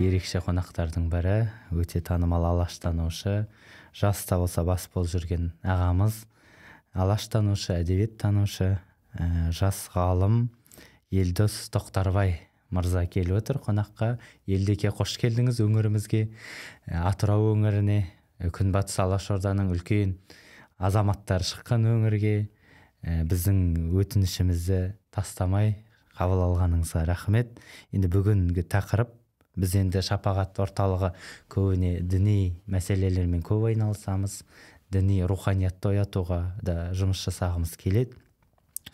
ерекше қонақтардың бірі, өте танымал алаштанушы, жас та болса бас болып жүрген ағамыз, алаштанушы, әдебиеттанушы, жас ғалым Елдос Тоқтарбай мырза келіп отыр қонаққа. Елдеке, қош келдіңіз өңірімізге, Атырау өңіріне, Күнбатыс Алашорданың үлкен азаматтары шыққан өңірге. Біздің өтінішімізді тастамай қабыл алғаныңызға рахмет. Енді бүгінгі тақырып, біз енді Шапағат орталығы көбіне діни мәселелермен көп айналысамыз, діни руханиятты оятуға да жұмыс жасағымыз келеді.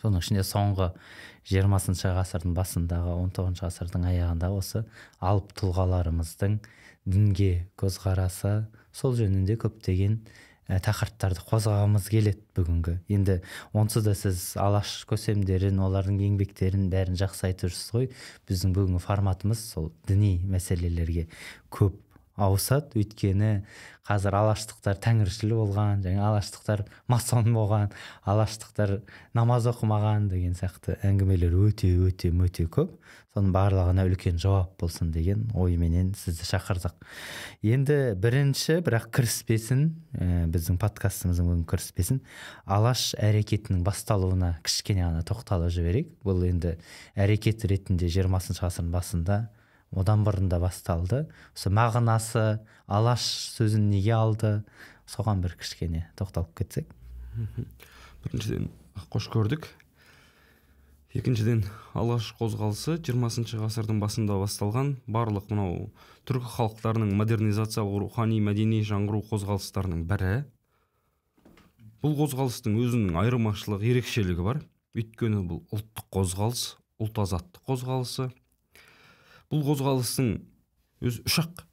Соның ішінде соңғы 20 ғасырдың басындағы, 19 ғасырдың аяғында осы алып тұлғаларымыздың дінге көзқарасы, сол жөнінде көптеген тақырыптарды қозғағымыз келеді бүгінгі. Енді онсыз да сіз алаш көсемдерін, олардың еңбектерін бәрін жақсы айтып жүрсіз ғой. Біздің бүгінгі форматымыз сол діни мәселелерге көп ауысады. Өйткені қазір алаштықтар тәңіршіл болған, және алаштықтар масон болған, алаштықтар намаз оқымаған деген сияқты әңгімелер өте өте өте көп. Соның барлығына үлкен жауап болсын деген ойменен сізді шақырдық. Енді бірінші, бірақ кіріспесін, біздің подкастымыздың бүгін кіріспесін, алаш әрекетінің басталуына кішкене ғана тоқталып жіберейік. Бұл енді әрекет ретінде 20 ғасырдың басында, одан бұрын да басталды. Осы мағынасы, алаш сөзін неге алды, соған бір кішкене тоқталып кетсек. Біріншіден, қош көрдік. Екіншіден, алаш қозғалысы 20 ғасырдың басында басталған барлық мынау түркі халықтарының модернизациялық, рухани, мәдени жаңғыру қозғалыстарының бірі. Бұл қозғалыстың өзінің айырмашылық ерекшелігі бар. Өйткені бұл ұлттық қозғалыс, ұлт азаттық қозғалысы. Бұл қозғалыстың өз үш-ақ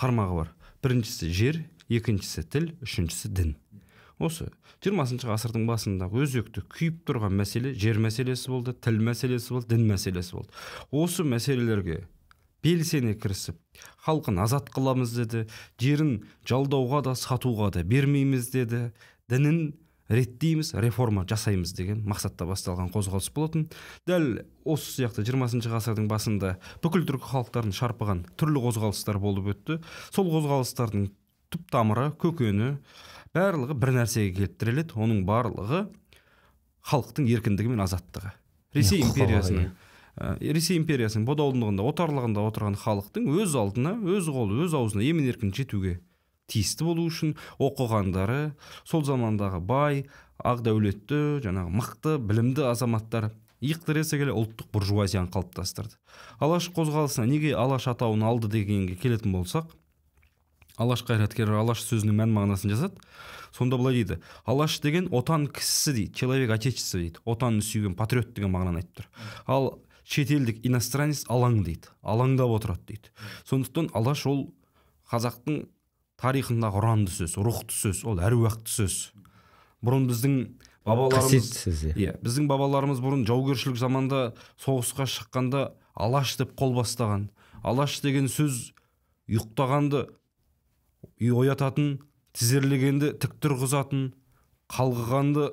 тармағы бар. Біріншісі жер, екіншісі тіл, үшіншісі дін. Осы 20 ғасырдың басындағы өзекті күйіп тұрған мәселе жер мәселесі болды, тіл мәселесі болды, дін мәселесі болды. Осы мәселелерге белсене кірісіп, халқын азат қыламыз деді, жерін жалдауға да сатуға да бермейміз деді, дінін реттейміз, реформа жасаймыз деген мақсатта басталған қозғалыс болатын. Дәл осы сияқты 20 ғасырдың басында бүкіл түркі халықтарын шарпыған түрлі қозғалыстар болып өтті. Сол қозғалыстардың түп тамыры, көкені барлығы бір нәрсеге келіп тіреледі. Оның барлығы халықтың еркіндігі мен азаттығы. Ресей империясының бодауындығында, отарлығында отырған халықтың өз алдына, өз қолы, өз аузына емен еркін жетуге тиісті болу үшін оқығандары, сол замандағы бай, ақ дәулетті, жаңағы мықты, білімді азаматтар иық тіресе келе ұлттық буржуазияны қалыптастырды. Алаш қозғалысына неге алаш атауын алды дегенге келетін болсақ, алаш қайраткері алаш сөзінің мән мағынасын жазады. Сонда былай дейді: алаш деген отан кісісі дейді, человек отечества дейді, отанын сүйген патриот деген мағынаны айтып тұр. Ал шетелдік иностранец алаң дейді, алаңдап отырады дейді. Сондықтан алаш ол қазақтың тарихындағы ұранды сөз, рухты сөз, ол әруақты сөз. Бұрын біздің бабаларымыз, иә, біздің бабаларымыз бұрын жаугершілік заманда соғысқа шыққанда алаш деп қол бастаған. Алаш деген сөз ұйықтағанды оятатын, тізерлегенді тік тұрғызатын, қалғығанды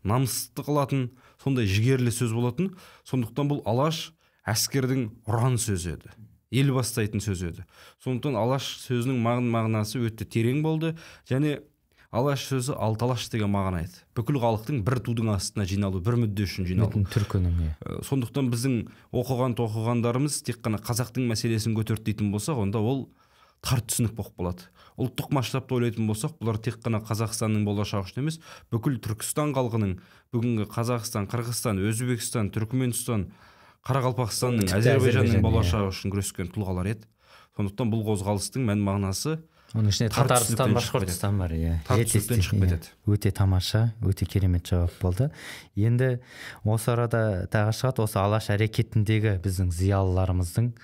намысты қылатын сондай жігерлі сөз болатын. Сондықтан бұл алаш әскердің ұран сөзі еді, ел бастайтын сөз еді. Сондықтан алаш сөзінің мағынасы өте терең болды. Және алаш сөзі алты алаш деген мағына еді. Бүкіл халықтың бір тудың астына жиналу, бір мүдде үшін жиналу. Бүтін түркінің, иә. Сондықтан біздің оқыған тоқығандарымыз тек қана қазақтың мәселесін көтерді дейтін болсақ, онда ол тар түсінік болып қалады. Ұлттық масштабта ойлайтын болсақ, бұлар тек қана Қазақстанның болашағы үшін емес, бүкіл Түркістан халқының, бүгінгі Қазақстан, Қырғызстан, Өзбекстан, Түркіменстан, Қарақалпақстанның, Әзербайжанның болашағы үшін күрескен тұлғалар еді. Сондықтан бұл қозғалыстың мән мағынасы оның ішінде Татарстан, Башқұртстан бар, иә. Тар түсініктен шығып кетеді. Өте тамаша, өте керемет жауап болды. Енді осы арада тағы шығады, осы алаш әрекетіндегі біздің зиялыларымыздың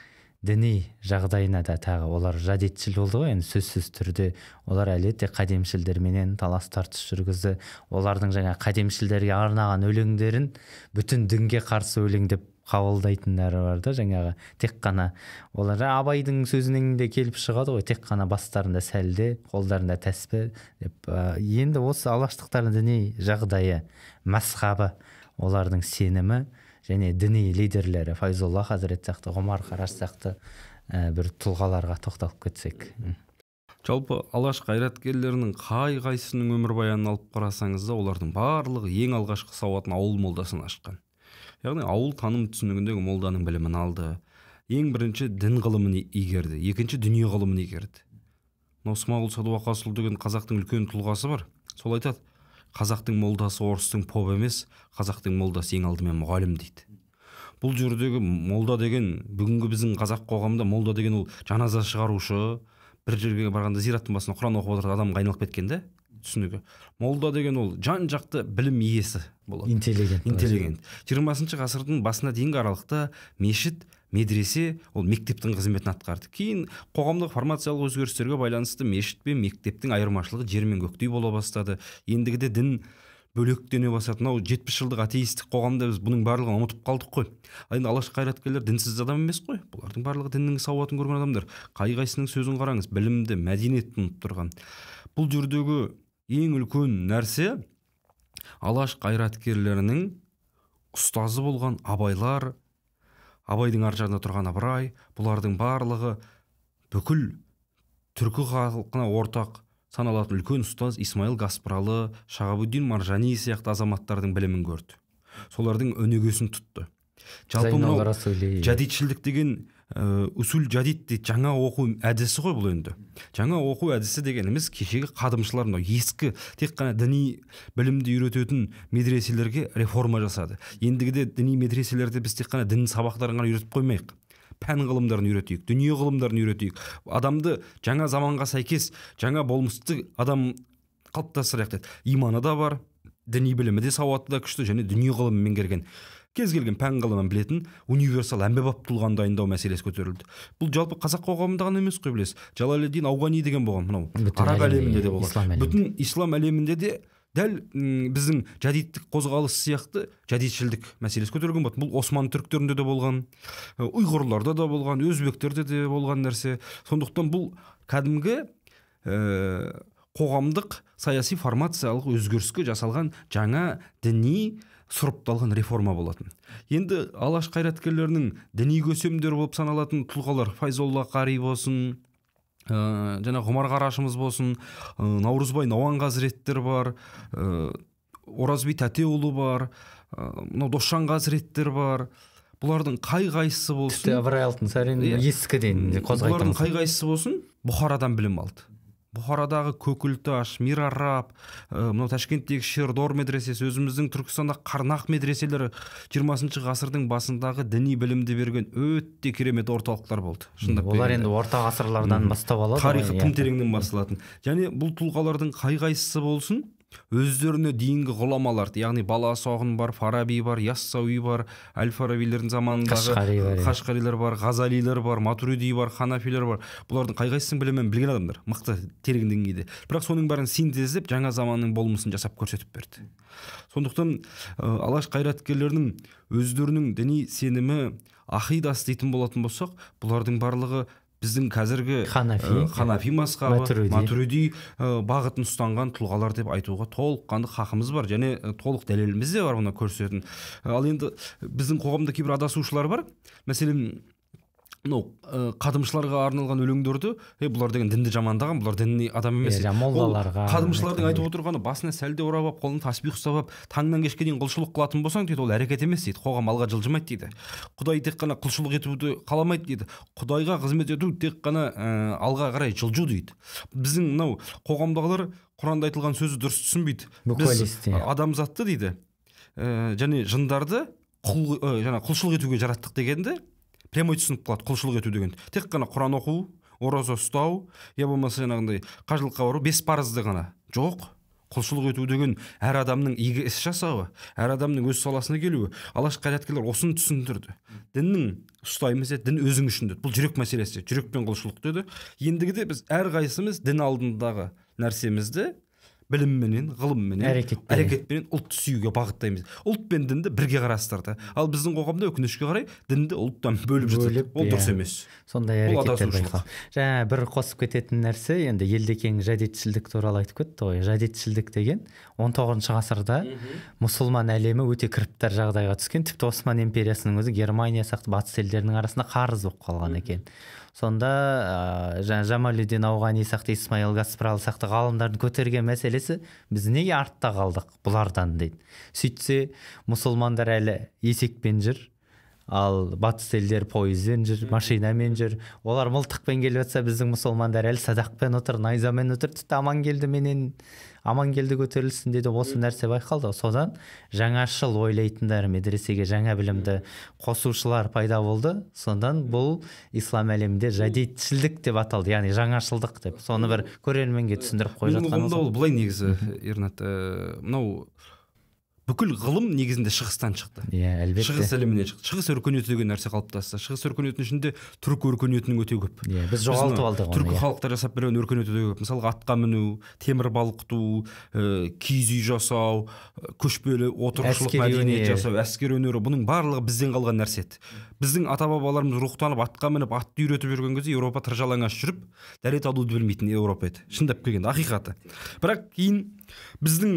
діни жағдайына да тағы олар жадитшіл болды ғой, енді сөзсіз түрде олар әлі де қадемшілдерменен талас тартыс жүргізді. Олардың жаңа қадемшілдерге арнаған өлеңдерін бүтін дінге қарсы өлең деп қабылдайтындары бар да, жаңағы тек қана олар Абайдың сөзінен де келіп шығады ғой, тек қана бастарында сәлде, қолдарында тәспі деп. Енді осы алаштықтардың діни жағдайы, мазхабы, олардың сенімі және діни лидерлері Файзолла хазірет сияқты, Ғұмар Қараш сияқты бір тұлғаларға тоқталып кетсек. Жалпы алаш қайраткерлерінің қай-қайсысының өмірбаянын алып қарасаңыз да, олардың барлығы ең алғашқы сауатын ауыл молдасын ашқан. Яғни ауыл таным түсінігіндегі молданың білімін алды. Ең бірінші дін ғылымын игерді, екінші дүние ғылымын игерді. Мынау Смағұл Садуақасұлы деген қазақтың үлкен тұлғасы бар. Сол айтады, қазақтың молдасы орыстың попы емес, қазақтың молдасы ең алдымен мұғалім дейді. Бұл жердегі молда деген, бүгінгі біздің қазақ қоғамында молда деген ол жаназа шығарушы, бір жерге барғанда зираттың басында құран оқып отырған адамға айналып кеткен де түсінігі. Молда деген ол жан-жақты білім иесі болады. Интеллигент. Интеллигент. 20 ғасырдың басына дейінгі аралықта мешіт, медресе ол мектептің қызметін атқарды. Кейін қоғамдық формациялық өзгерістерге байланысты мешіт пен мектептің айырмашылығы жер мен көктей бола бастады. Ендігіде дін бөлектене бастады. Мынау 70 жылдық атеистік қоғамда біз бұның барлығын ұмытып қалдық қой. Ал енді алаш қайраткерлер дінсіз адам емес қой. Бұлардың барлығы діннің сауатын көрген адамдар. Қай-қайсының сөзін қараңыз, білімді, мәдениетті ұмытып тұрған. Бұл жердегі ең үлкен нәрсе алаш қайраткерлерінің ұстазы болған Абайлар, Абайдың ар жағында тұрған Ыбырай, бұлардың барлығы бүкіл түркі халқына ортақ саналатын үлкен ұстаз Исмаил Гаспралы, Шағабуддин Маржани сияқты азаматтардың білімін көрді. Солардың өнегесін тұтты. Жалпы мынау жадидшілдік деген усул жадид дейді, жаңа оқу әдісі ғой бұл енді. Жаңа оқу әдісі дегеніміз кешегі қадымшылар мынау ескі тек қана діни білімді үйрететін медреселерге реформа жасады. Ендігіде діни медреселерде біз тек қана дін сабақтарын ғана үйретіп қоймайық. Пән ғылымдарын үйретейік, дүние ғылымдарын үйретейік. Адамды жаңа заманға сәйкес, жаңа болмысты адам қалыптастырайық деді. Иманы да бар, діни білімі де, сауаты да күшті және дүние ғылымын меңгерген. Кез келген пән ғылымын білетін универсал әмбебап тұлғаны дайындау мәселесі көтерілді. Бұл жалпы қазақ қоғамында ғана емес қой, білесіз. Жалаледдин Ауғани деген болған, мынау араб әлемінде де болған. Бүтін ислам әлемінде де дәл біздің жадидтік қозғалыс сияқты жадидшілдік мәселесі көтерілген болды. Бұл осман түріктерінде де болған, ұйғырларда да болған, өзбектерде де болған нәрсе. Сондықтан бұл кәдімгі қоғамдық саяси формациялық өзгеріске жасалған жаңа діни сұрыпталған реформа болатын. Енді алаш қайраткерлерінің діни көсемдері болып саналатын тұлғалар Файзолла Қари болсын, жаңа Ғұмар Қарашымыз болсын, Наурызбай Науан қазіреттер бар, Оразби Тәтеұлы бар, мынау Досжан қазіреттер бар. Бұлардың қай-қайсысы болсын, тіпті Ыбырай Алтынсарин ескіден қозғайтын. Бұлардың қай-қайсысы болсын Бұхарадан білім алды. Бұхарадағы Көкілташ, Мирараб, мынау Ташкенттегі Шердор медресесі, өзіміздің Түркістанда Қарнақ медреселері 20 ғасырдың басындағы діни білімді берген өте керемет орталықтар болды. Шындап олар енді орта ғасырлардан бастап алады. Тарихы тым тереңнен басталатын. Және бұл тұлғалардың қай-қайсысы болсын, өздеріне дейінгі ғұламаларды, яғни Баласағұн бар, Фараби бар, Яссауи бар, Әл-Фарабилердің заманындағы Қашқарилер бар, Ғазалилер бар, Матуриди бар, Ханафилер бар. Бұлардың қай-қайсысының білімін білген адамдар, мықты терең деңгейде. Бірақ соның бәрін синтездеп, жаңа заманның болмысын жасап көрсетіп берді. Сондықтан алаш қайраткерлерінің өздерінің діни сенімі, ақидасы дейтін болатын болсақ, бұлардың барлығы біздің қазіргі Ханафи мазхабы, Матуриди бағытын ұстанған тұлғалар деп айтуға толыққанды хақымыз бар және толық дәлеліміз де бар бұны көрсететін. Ал енді біздің қоғамда кейбір адасушылар бар. Мәселен, мынау қадымшыларға арналған өлеңдерді, бұлар деген дінді жамандаған, бұлар діни адам емес. Моллаларға. Қадымшылардың айтып отырғаны, басына сәлде орап алып, қолына таспих ұстап алып, таңнан кешке дейін құлшылық қылатын болсаң дейді, ол әрекет емес дейді, қоғам алға жылжымайды дейді. Құдай тек қана құлшылық етуді қаламайды дейді. Құдайға қызмет ету тек қана алға қарай жылжу дейді. Біздің мынау қоғамдағылар Құранда айтылған сөзді дұрыс түсінбейді. Біз адамзатты дейді, және жындарды құлшылық етуге жараттық дегенді прямой түсініп қалады. Құлшылық ету деген тек қана Құран оқу, ораза ұстау, я болмаса жаңағындай қажылыққа бару, бес парызды ғана. Жоқ, құлшылық ету деген әр адамның игі іс жасауы, әр адамның өз саласына келуі. Алаш қайраткерлер осыны түсіндірді. Діннің ұстаймыз деді, дін өзің үшін деді. Бұл жүрек мәселесі, жүрекпен құлшылық деді. Ендігіде біз әрқайсымыз дін алдындағы нәрсемізді білімменен, ғылымменен, әрекетпенен ұлтты сүюге бағыттаймыз. Ұлт пен дінді бірге қарастырды. Ал біздің қоғамда өкінішке қарай дінді ұлттан бөліп жатады. Ол дұрыс емес. Сондай әрекеттер байқалады. Жаңа бір қосып кететін нәрсе, енді Елдекең жадидшілдік туралы айтып кетті ғой. Жадидшілдік деген 19 ғасырда мұсылман әлемі өте кіріптар жағдайға түскен. Тіпті Осман империясының өзі Германия сияқты батыс елдерінің арасында қарыз болып қалған екен. Сонда жаңа Жамалиддин Ауғани сияқты, Исмаил Гаспралы сияқты ғалымдардың көтерген мәселесі, біз неге артта қалдық бұлардан дейді. Сөйтсе, мұсылмандар әлі есекпен жүр, ал батыс елдер пойызбен жүр, машинамен жүр. Олар мылтықпен келіп жатса, біздің мұсылмандар әлі садақпен отыр, найзамен отыр. Тіпті Амангелді менен Амангелді көтерілсін деді, осы нәрсе байқалды. Содан жаңашыл ойлайтындар, медресеге жаңа білімді қосушылар пайда болды. Содан бұл ислам әлемінде жадидшілдік деп аталды, яғни жаңашылдық деп. Соны бір көрерменге түсіндіріп қойып жатқанымыз. Ол былай негізі, Ернат, мынау бүкіл ғылым негізінде шығыстан шықты. Иә, әлбетте. Шығыс ілімінен шықты. Шығыс өркениеті деген нәрсе қалыптасты. Шығыс өркениетінің ішінде түркі өркениетінің өте көп. Иә, біз жоғалтып алдық оны. Түркі халықтар жасап берген өркениет өте көп. Мысалға, атқа міну, темір балқыту, киіз үй жасау, көшпелі отырықшылық мәдениет жасау, әскер өнері, бұның барлығы бізден қалған нәрсе еді. Біздің ата-бабаларымыз рухтанып, атқа мініп, атты үйретіп жүрген кезде Еуропа тыр жалаңаш жүріп, дәрет алуды білмейтін Еуропа еді. Шындап келгенде ақиқаты. Бірақ кейін біздің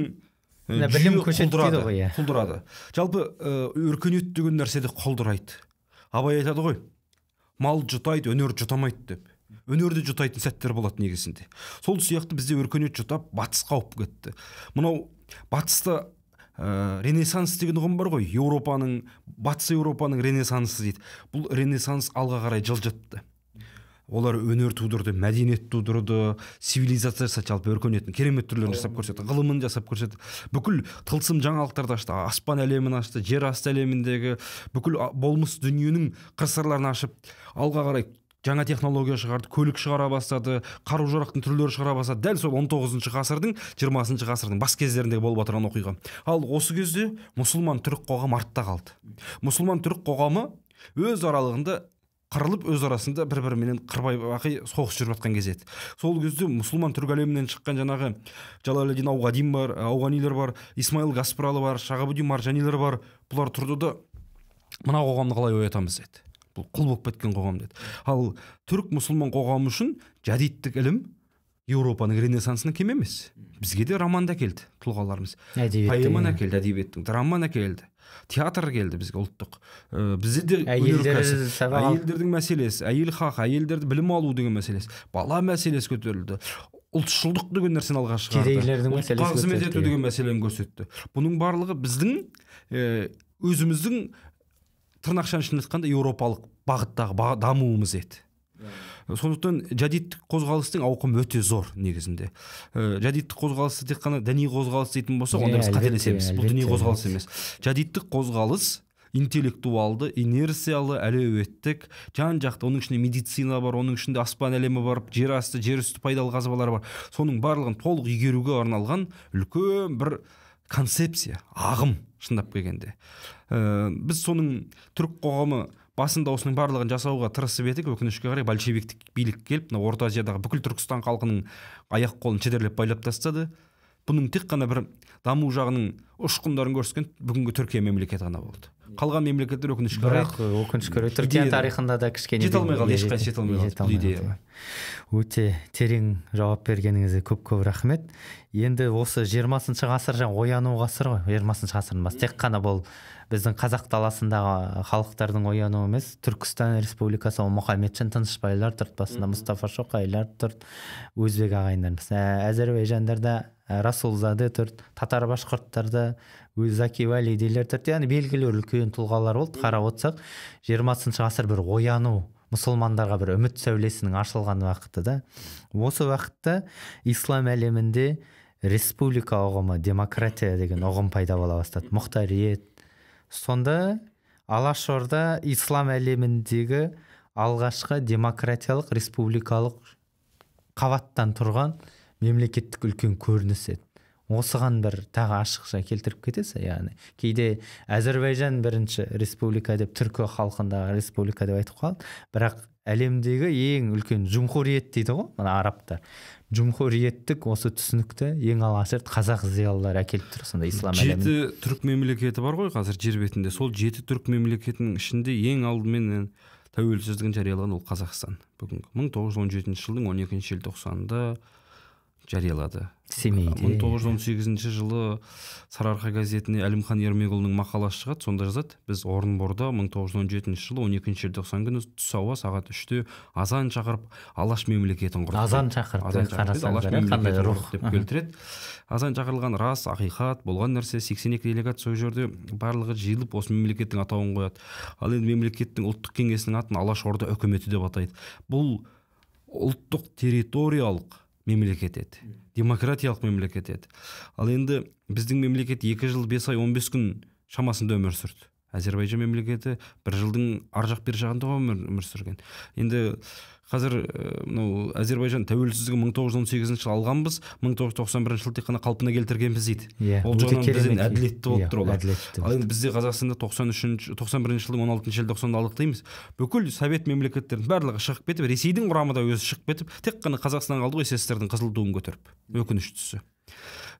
білім көшеді ғой, құлдырады. Жалпы өркениет деген нәрсе де құлдырайды. Абай айтады ғой, мал жұтайды, өнер жұтамайды деп. Өнерді жұтайтын сәттер болады негізінде. Сол сияқты бізде өркениет жұтап, батысқа ауып кетті. Мынау батыста ренессанс деген ұғым бар ғой, Еуропаның, батыс Еуропаның ренессансы дейді. Бұл ренессанс алға қарай жылжытты. Олар өнер тудырды, мәдениет тудырды, цивилизация жасады, жалпы өркениеттің керемет түрлерін жасап көрсетті, ғылымын жасап көрсетті. Бүкіл тылсым жаңалықтарды ашты, аспан әлемін ашты, жер асты әлеміндегі бүкіл болмыс дүниенің қыр-сырларын ашып, алға қарай жаңа технология шығарды, көлік шығара бастады, қару-жарақтың түрлері шығара бастады. Дәл сол 19 ғасырдың, 20 ғасырдың бас кездерінде болып отырған оқиға. Ал осы кезде мұсылман түрік қоғамы артта қалды. Мұсылман түрік қоғамы өз аралығында қырылып, өз арасында бір-біріменен қырбай бақи соғыс жүріп жатқан кез еді. Сол кезде мұсылман түрік әлемінен шыққан жаңағы Жалалиддин Ауғадин бар, Ауғанилер бар, Исмаил Гаспралы бар, Шағабуддин Маржанилер бар. Бұлар тұрды да мына қоғамды қалай оятамыз деді. Бұл құл болып кеткен қоғам деді. Ал түрік мұсылман қоғамы үшін жадидтік ілім Еуропаның ренессансынан кем емес. Бізге де романды әкелді тұлғаларымыз. Поэманы әкелді, әдебиеттің, драманы әкелді. Театр келді бізге ұлттық. Бізде де әйелдердің мәселесі, әйел хақы, әйелдерді білім алу деген мәселесі, бала мәселесі көтерілді. Ұлтшылдық деген нәрсені алға шығарды. Кедейлердің мәселесі қызмет ету деген мәселені көрсетті. Бұның барлығы біздің өзіміздің тырнақшаның ішінде айтқанда еуропалық бағыттағы дамуымыз еді. Сондықтан жадидтік қозғалыстың ауқымы өте зор негізінде. Жадидтік қозғалысты тек қана діни қозғалыс дейтін болсақ, онда біз қателесеміз. Бұл діни қозғалыс емес. Жадидтік қозғалыс интеллектуалды, инерциялы, әлеуеттік, жан-жақты, оның ішінде медицина бар, оның ішінде аспан әлемі бар, жер асты, жер үсті пайдалы қазбалары бар. Соның барлығын толық игеруге арналған үлкен бір концепция, ағым шындап келгенде. Біз соның түрік қоғамы басында осының барлығын жасауға тырысып едік, өкінішке қарай большевиктік билік келіп, мына Орта Азиядағы бүкіл Түркістан халқының аяқ қолын шедерлеп байлап тастады. Бұның тек қана бір даму жағының ұшқындарын көрсеткен бүгінгі Түркия мемлекеті ғана болды. Қалған мемлекеттер өкінішке қарай, бірақ өкінішке қарай Түркия тарихында да кішкене жете алмай қалды, ешқайсысы жете алмай қалды бұл идеяға. Өте терең жауап бергеніңізге көп-көп рахмет. Енді осы 20 ғасыр жаңа ояну ғасыры ғой, 20 ғасырдың басы. Тек қана бұл біздің қазақ даласындағы халықтардың оянуы емес, Түркістан Республикасы, Мұхамеджан Тынышбайлар тұрды басында, Мұстафа Шоқайлар тұрды, өзбек ағайындарымыз, әзербайжандарда Расулзаде тұрды, татар башқұрттарда Заки Валидилер тұрды. Яғни белгілі үлкен тұлғалар болды. Қарап отырсақ, 20 ғасыр бір ояну, мұсылмандарға бір үміт сәулесінің ашылған уақыты да. Осы уақытта ислам әлемінде республика ұғымы, демократия деген ұғым пайда бола бастады. Мұхтариет. Сонда Алашорда ислам әлеміндегі алғашқы демократиялық республикалық қабаттан тұрған мемлекеттік үлкен көрініс еді. Осыған бір тағы ашықша келтіріп кетесі, яғни кейде Әзербайжан бірінші республика деп, түркі халқындағы республика деп айтып қалады, бірақ әлемдегі ең үлкен жумхуриет дейді ғой, мына арабтар. Жумхуриеттік осы түсінікті ең алғаш рет қазақ зиялылары әкеліп тұр сонда ислам әлеміне. 7 түрік мемлекеті бар ғой қазір жер бетінде. Сол 7 түрік мемлекетінің ішінде ең алдымен тәуелсіздігін жариялаған ол Қазақстан. Бүгінгі 1917 жылдың 12 желтоқсанында жариялады. Семейде. 1918 жылы Сарыарқа газетіне Әлімхан Ермекұлының мақаласы шығады, сонда жазады: біз Орынборда 1917 жылы 12 желтоқсан күні түс ауа сағат 3-те азан шақырып Алаш мемлекетін құрдық. Азан шақырып, Алаш мемлекетін құрдық деп келтіреді. Азан шақырылған рас, ақиқат болған нәрсе. 82 делегат сол жерде барлығы жиылып осы мемлекеттің атауын қояды. Ал енді мемлекеттің ұлттық кеңесінің атын Алаш Орда үкіметі деп атайды. Бұл ұлттық территориялық мемлекет еді, демократиялық мемлекет еді. Ал енді біздің мемлекет 2 жыл 5 ай 15 күн шамасында өмір сүрді. Әзербайжан мемлекеті бір жылдың ар жақ бер жағында өмір сүрген. Енді қазір мынау Әзербайжан тәуелсіздігін 1918 жылы алғанбыз, 1991 жылы тек қана қалпына келтіргенбіз дейді. Ол жағынан бізден әділетті болып тұр олар. Ал енді бізде Қазақстанда 91 жылдың 16 желтоқсанда алдық дейміз. Бүкіл совет мемлекеттерінің барлығы шығып кетіп, Ресейдің құрамы да өзі шығып кетіп, тек қана Қазақстан қалды ғой СССР-дің қызыл туын көтеріп. Өкініштісі.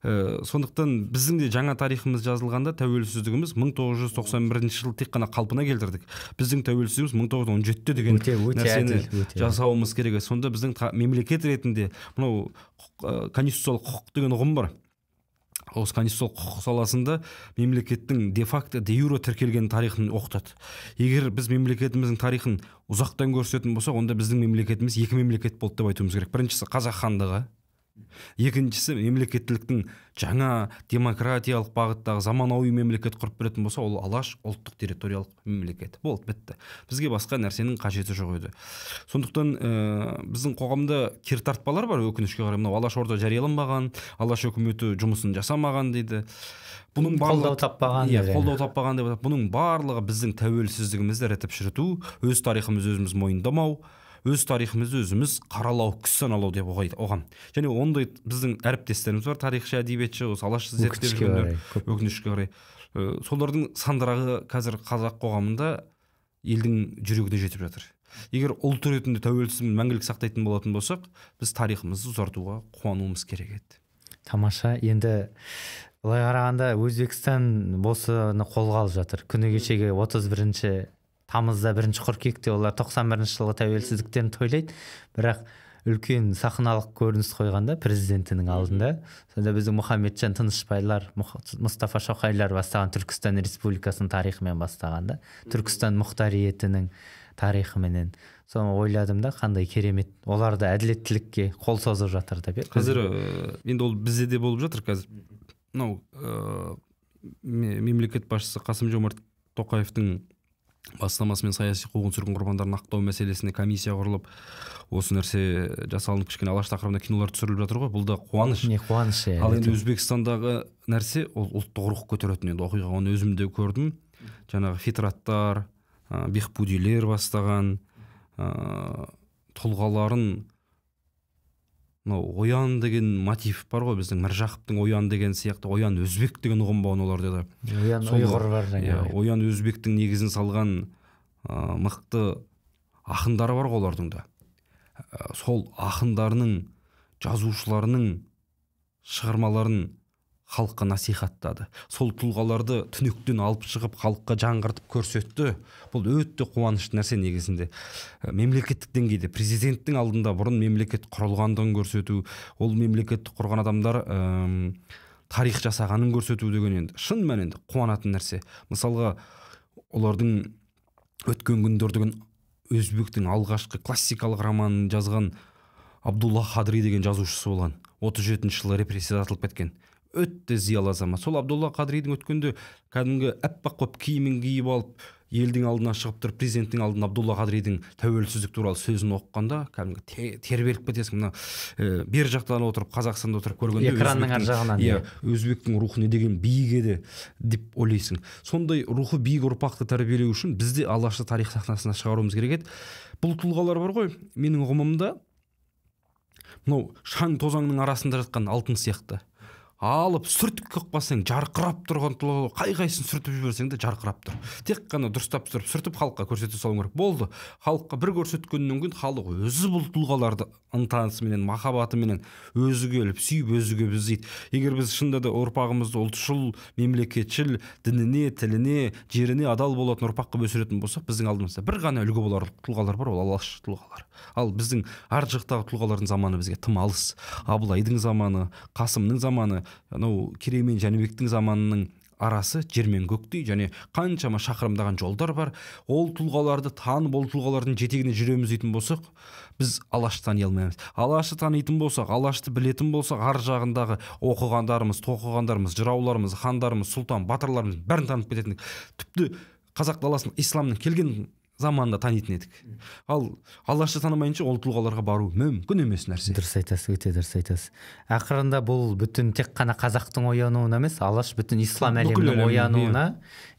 Сондықтан біздің де жаңа тарихымыз жазылғанда тәуелсіздігіміз 1991 жылы тек қана қалпына келтірдік. Біздің тәуелсіздігіміз 1917-те деген нәрсені жасауымыз керек. Сонда біздің мемлекет ретінде мынау конституциялық құқық деген ұғым бар. Осы конституциялық құқық саласында мемлекеттің де-факто, де-юре тіркелген тарихын оқытады. Егер біз мемлекетіміздің тарихын ұзақтан көрсететін болсақ, онда біздің мемлекетіміз екі мемлекет болды деп айтуымыз керек. Біріншісі Қазақ хандығы, екіншісі мемлекеттіліктің жаңа демократиялық бағыттағы заманауи мемлекет құрып беретін болса, ол Алаш ұлттық территориялық мемлекет болды, бітті. Бізге басқа нәрсенің қажеті жоқ еді. Сондықтан біздің қоғамда кертартпалар бар, өкінішке қарай. Мынау Алаш Орда жарияланбаған, Алаш үкіметі жұмысын жасамаған дейді. Бұның барлығы қолдау таппаған, иә, қолдау таппаған деп. Бұның барлығы біздің тәуелсіздігімізді ірітіп шіріту, өз тарихымызды өзіміз мойындамау, өз тарихымызды өзіміз қаралау, күш саналау деп оған. Және ондай біздің әріптестеріміз бар, тарихшы, әдебиетші, осы Алашты зерттеп жүргендер, өкінішке қарай. Солардың сандырағы қазір қазақ қоғамында елдің жүрегіне жетіп жатыр. Егер ұлт ретінде тәуелсіздігін мәңгілік сақтайтын болатын болсақ, біз тарихымызды ұзартуға қуануымыз керек еді. Тамаша. Енді былай қарағанда Өзбекстан осыны қолға алып жатыр. Күні кешегі 31 тамызда, 1 қыркүйекте олар 91 жылғы тәуелсіздіктерін тойлайды. Бірақ үлкен сахналық көрініс қойғанда президентінің алдында, сонда біздің Мұхамеджан Тынышбайлар, Мұстафа Шоқайлар бастаған Түркістан Республикасының тарихымен бастағанда, Түркістан мұхтариетінің тарихыменен. Соны ойладым да, қандай керемет, олар да әділеттілікке қол созып жатыр деп. Қазір енді ол бізде де болып жатыр қазір. Мынау мемлекет басшысы Қасым-Жомарт Тоқаевтың бастамасымен саяси қуғын-сүргін құрбандарын ақтау мәселесіне комиссия құрылып, осы нәрсе жасалынып, кішкене Алаш тақырыбында кинолар түсіріліп жатыр ғой. Бұл да қуаныш. Не қуаныш, иә. Ал енді Өзбекстандағы нәрсе ол ұлттық рух көтеретін енді оқиға, оны өзім де көрдім. Жаңағы фитраттар, бехбудилер бастаған тұлғаларын, мынау оян деген мотив бар ғой, біздің Міржақыптың оян деген сияқты, оян өзбек деген ұғым бар оларда да. Оян ұйғыр бар жаңағы. Оян өзбектің негізін салған мықты ақындары бар ғой олардың да. Сол ақындарының, жазушыларының шығармаларын халыққа насихаттады. Сол тұлғаларды түнектен алып шығып, халыққа жаңғыртып көрсетті. Бұл өте қуанышты нәрсе негізінде. Мемлекеттік деңгейде президенттің алдында бұрын мемлекет құрылғандығын көрсету, ол мемлекетті құрған адамдар тарих жасағанын көрсету деген енді шын мәнінде қуанатын нәрсе. Мысалға, олардың өткен күндер деген өзбектің алғашқы классикалық романын жазған Абдулла Қадри деген жазушысы болған. 37 жылы репрессияда атылып кеткен. Өте зиялы азамат. Сол Абдулла Қадридің өткенде кәдімгі аппақ болып киімін киіп алып, елдің алдына шығып тұрып, президенттің алдына Абдулла Қадридің тәуелсіздік туралы сөзін оқығанда кәдімгі тербеліп кетесің. Мына бер жақтан отырып, Қазақстанда отырып көргенде экранның ар жағынан, иә, өзбектің рухы не деген биік еді деп ойлайсың. Сондай рухы биік ұрпақты тәрбиелеу үшін біз де Алашты тарих сахнасына шығаруымыз керек еді. Бұл тұлғалар бар ғой, менің ұғымымда мынау шаң тозаңның арасында жатқан алтын сияқты. Алып сүртіп қойып қалсаң жарқырап тұрған тұлға, қай-қайсысын сүртіп жіберсең де жарқырап тұр. Тек қана дұрыстап түсіріп, сүртіп халыққа көрсете салу керек. Болды. Халыққа бір көрсеткеннен кейін халық өзі бұл тұлғаларды ынтасыменен, махаббатыменен өзі келіп сүйіп, өзі келіп іздейді. Егер біз шынында да ұрпағымызды ұлтшыл, мемлекетшіл, дініне, тіліне, жеріне адал болатын ұрпақ қылып өсіретін болсақ, біздің алдымызда бір ғана үлгі болар тұлғалар бар, ол Алаш тұлғалар. Ал біздің ар жақтағы тұлғалардың заманы бізге тым алыс. Абылайдың заманы, Қасымның заманы, анау Керей мен Жәнібектің заманының арасы жер мен көктей, және қаншама шақырымдаған жолдар бар. Ол тұлғаларды танып, ол тұлғалардың жетегіне жүреміз дейтін болсақ, біз Алашты тани алмаймыз. Алашты танитын болсақ, Алашты білетін болсақ, ар жағындағы оқығандарымыз, тоқығандарымыз, жырауларымыз, хандарымыз, сұлтан, батырларымыз бәрін танып кететін. Тіпті қазақ даласын исламның келген заманында танитын едік. Ал Алашты танымайынша ол тұлғаларға бару мүмкін емес нәрсе. Дұрыс айтасыз, өте дұрыс айтасыз. Ақырында бұл бүтін тек қана қазақтың оянуына емес, Алаш бүтін ислам әлемінің оянуына,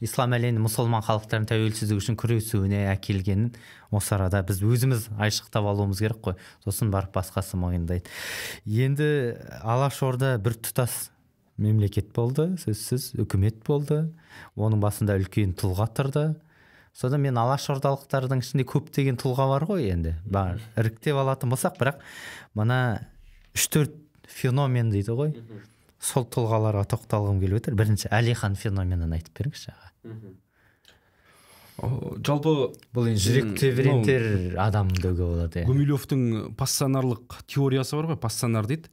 ислам әлемінің мұсылман халықтарының тәуелсіздігі үшін күресуіне әкелгенін осы арада біз өзіміз айшықтап алуымыз керек қой. Сосын барып басқасы мойындайды. Енді Алаш Орда бір тұтас мемлекет болды, сөзсіз үкімет болды. Оның басында үлкен тұлға тұрды. Содан мен Алаш ордалықтардың ішінде көптеген тұлға бар ғой енді. Бар. Іріктеп алатын болсақ, бірақ мына 3-4 феномен дейді ғой. Сол тұлғаларға тоқталғым келіп отыр. Бірінші Әлихан феноменін айтып беріңізші аға. Жалпы бұл енді жүрек тебірентер адам деуге болады. Гумилевтің пассионарлық теориясы бар ғой, пассионар дейді.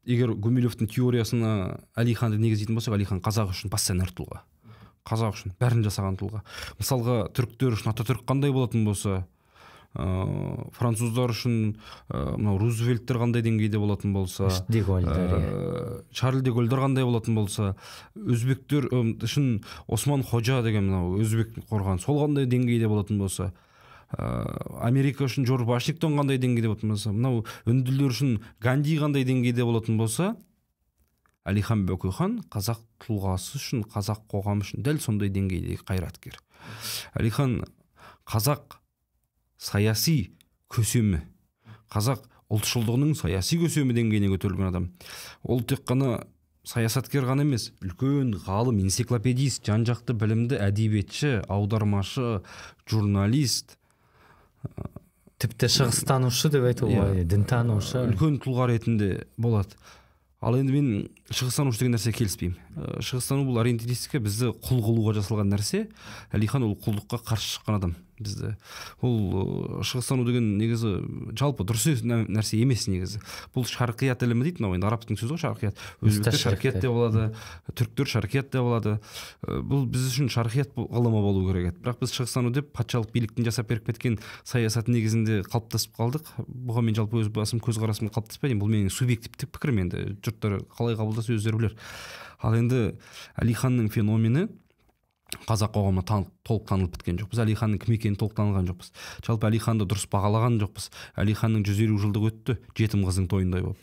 Егер Гумилевтің теориясына Әлиханды негіздейтін болсақ, Әлихан қазақ үшін пассионар тұлға. Қазақ үшін бәрін жасаған тұлға. Мысалға, түріктер үшін Ататүрік қандай болатын болса, француздар үшін мынау Рузвельттер қандай деңгейде болатын болса, Шарль де Голльдер қандай болатын болса, өзбектер үшін Осман Ходжа деген мынау өзбек қорған, сол қандай деңгейде болатын болса, Америка үшін Джордж Вашингтон қандай деңгейде болатын болса, мынау үнділер үшін Ганди қандай деңгейде болатын болса, Әлихан Бөкейхан қазақ тұлғасы үшін, қазақ қоғамы үшін дәл сондай деңгейдегі қайраткер. Әлихан қазақ саяси көсемі, қазақ ұлтшылдығының саяси көсемі деңгейіне көтерілген адам. Ол тек қана саясаткер ғана емес, үлкен ғалым, энциклопедист, жан-жақты білімді әдебиетші, аудармашы, журналист, тіпті шығыстанушы деп айтуға болады, дінтанушы. Үлкен тұлға ретінде болады. Ал енді мен шығыстанушы деген нәрсеге келіспеймін. Шығыстану бұл ориенталистика, бізді құл қылуға жасалған нәрсе. Әлихан ол құлдыққа қарсы шыққан адам бізді. Ол шығыстану деген негізі жалпы дұрыс нәрсе емес негізі. Бұл шарқият ілімі дейді, мынау енді арабтың сөзі ғой, шарқият. Өзбектер шарқият деп алады, түріктер шарқият деп алады. Бұл біз үшін шарқият ғылымы болу керек еді. Бірақ біз шығыстану деп патшалық биліктің жасап беріп кеткен саясат негізінде қалыптасып қалдық. Бұған мен жалпы өз басым көзқарасым қалыптаспайды. Бұл менің субъективті пікірім енді. Жұрттар қалай қабылдаса өздері білер. Ал енді Әлиханның феномені қазақ қоғамына толық танылып біткен жоқ. Біз Әлиханның кім екенін толық таныған жоқпыз. Жалпы Әлиханды дұрыс бағалаған жоқпыз. Әлиханның 150 жылдығы өтті, жетім қыздың тойындай болып.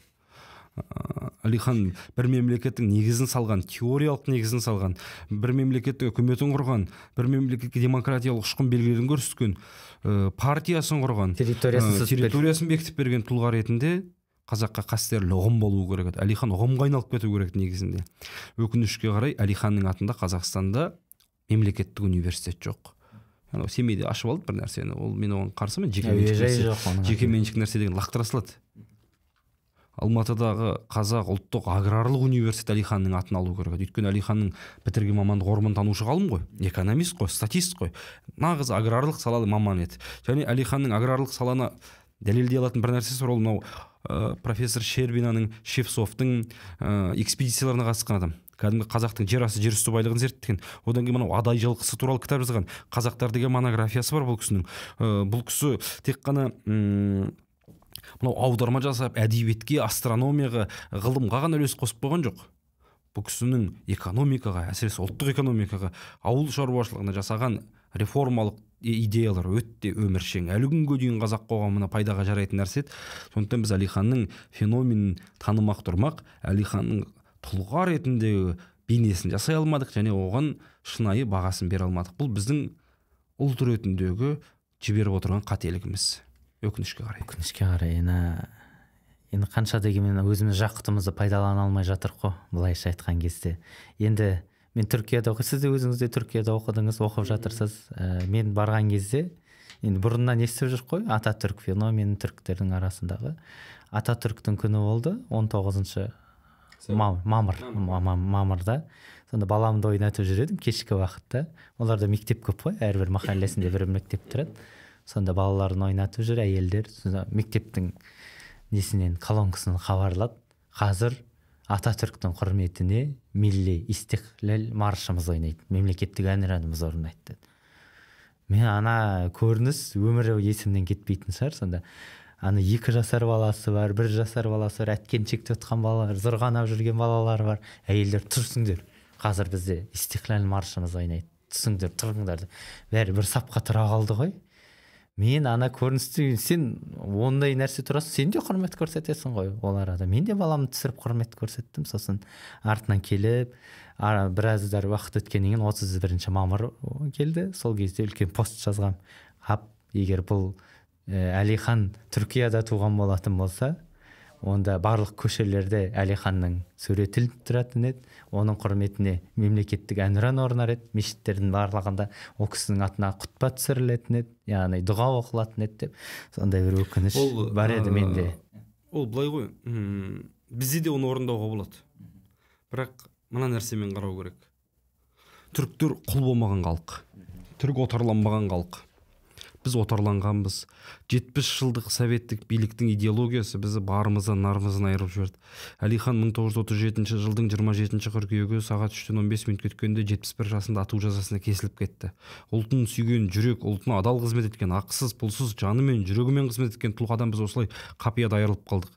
Әлихан бір мемлекеттің негізін салған, теориялық негізін салған, бір мемлекеттің үкіметін құрған, бір мемлекетке демократиялық ұшқын белгілерін көрсеткен, партиясын құрған, территориясын бекітіп берген тұлға ретінде қазаққа қастерлі ұғым болу керек еді. Әлихан ұғымға айналып кету керек негізінде. Өкінішке қарай Әлиханның атында Қазақстанда мемлекеттік университет жоқ. Анау Семейде ашып алды бір нәрсені. Ол мен оған қарсымын. Жеке меншік нәрсе деген лақтыра салады. Алматыдағы Қазақ ұлттық аграрлық университет Әлиханның атын алу керек еді. Өйткені Әлиханның бітірген мамандығы ормантанушы ғалым ғой, экономист қой, статист қой. Нағыз аграрлық салалы маман еді. Және Әлиханның аграрлық саланы дәлелдей алатын бір нәрсесі бар, ол мынау профессор Щербинаның, Шевцовтың экспедицияларына қатысқан адам. Кәдімгі қазақтың жер асты, жер үсті байлығын зерттеген. Одан кейін мынау Адай жылқысы туралы кітап жазған. Қазақтар деген монографиясы бар бұл кісінің. Бұл кісі тек қана мынау аударма жасап, әдебиетке, астрономияға, ғылымға ғана үлес қосып қойған жоқ. Бұл кісінің экономикаға, әсіресе ұлттық экономикаға, ауыл шаруашылығына жасаған реформалық идеялар өте өміршең. Әлі күнге дейін қазақ қоғамына пайдаға жарайтын нәрсе еді. Сондықтан біз Әлиханның феноменін танымақ тұрмақ, Әлиханның тұлға ретіндегі бейнесін жасай алмадық және оған шынайы бағасын бере алмадық. Бұл біздің ұлт ретіндегі жіберіп отырған қателігіміз. Өкінішке қарай. Өкінішке қарай. Енді қанша дегенмен өзіміз жақұтымызды пайдалана алмай жатырық қой, былайша айтқан кезде. Енді мен Түркияда оқи, сіз де өзіңіз де Түркияда оқыдыңыз, оқып жатырсыз. Мен барған кезде енді бұрыннан естіп жүрік қой, Ататүрк феномені түріктердің арасындағы. Ататүрктің күні болды, 19 мамырда. Сонда баламды ойнатып жүр едім кешкі уақытта. Оларда мектеп көп қой, әрбір махаллесінде бір мектеп тұрады. Сонда балаларын ойнатып жүр, әйелдер. Сонда мектептің несінен, колонкасынан хабарлады. Қазір Ататүрктің құрметіне милли истиклал маршымыз ойнайды, мемлекеттік әнұранымыз орындайды деді. Мен ана көрініс өмірі есімнен кетпейтін шығар. Сонда ана 2 жасар баласы бар, 1 жасар баласы бар, әткеншекте отқан балалар, зырғанап жүрген балалар бар. Әйелдер, тұрсыңдар, қазір бізде истиклал маршымыз ойнайды, түсіңдер, тұрыңдар. Бәрі бір сапқа тұра қалды ғой. Мен ана көріністі, сен ондай нәрсе тұрасың, сен де құрмет көрсетесің ғой оларға да. Мен де баламды түсіріп құрмет көрсеттім. Сосын артынан келіп, біраздар уақыт өткеннен кейін 31 мамыр келді. Сол кезде үлкен пост жазғам. Ап, егер бұл Әлихан Түркияда туған болатын болса, онда барлық көшелерде Әлиханның суреті ілініп тұратын еді, оның құрметіне мемлекеттік әнұран орнар еді, мешіттердің барлығында ол кісінің атына құтпа түсірілетін еді, яғни дұға оқылатын еді деп. Сондай бір өкініш бар еді менде. Ол былай ғой, бізде де оны орындауға болады. Бірақ мына нәрсемен қарау керек. Түріктер құл болмаған халық, түрік отарланбаған халық. Біз отарланғанбыз. 70 жылдық советтік биліктің идеологиясы бізді барымыздан, нарымыздан айырып жіберді. Әлихан 1937 жылдың 27 қыркүйегі сағат 3:15 минут өткенде 71 жасында ату жазасына кесіліп кетті. Ұлтын сүйген жүрек, ұлтына адал қызмет еткен, ақысыз, пұлсыз, жанымен, жүрегімен қызмет еткен тұлғадан біз осылай қапияда айырылып қалдық.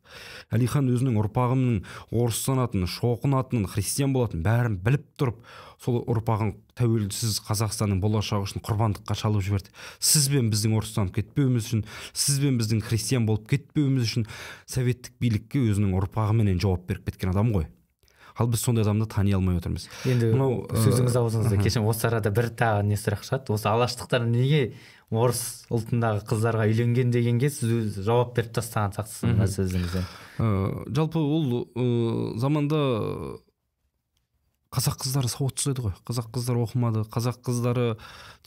Әлихан өзінің ұрпағының орыстанатынын, шоқынатынын, христиан болатынын бәрін біліп тұрып, сол ұрпағын тәуелсіз Қазақстанның болашағы үшін құрбандыққа шалып жіберді. Сіз бен біздің орыстанып кетпеуіміз үшін, сіз бен біздің христиан болып кетпеуіміз үшін советтік билікке өзінің ұрпағыменен жауап беріп кеткен адам ғой. Ал біз сондай адамды тани алмай отырмыз. Енді сөзіңіз аузыңызда, кешірім, осы арада бір тағы не сұрақ шығады. Осы алаштықтар неге орыс ұлтындағы қыздарға үйленген дегенге сіз жауап беріп тастаған сияқтысыз мына сөзіңізден. Жалпы ол заманда қазақ қыздары сауатсыз еді ғой. Қазақ қыздары оқымады. Қазақ қыздары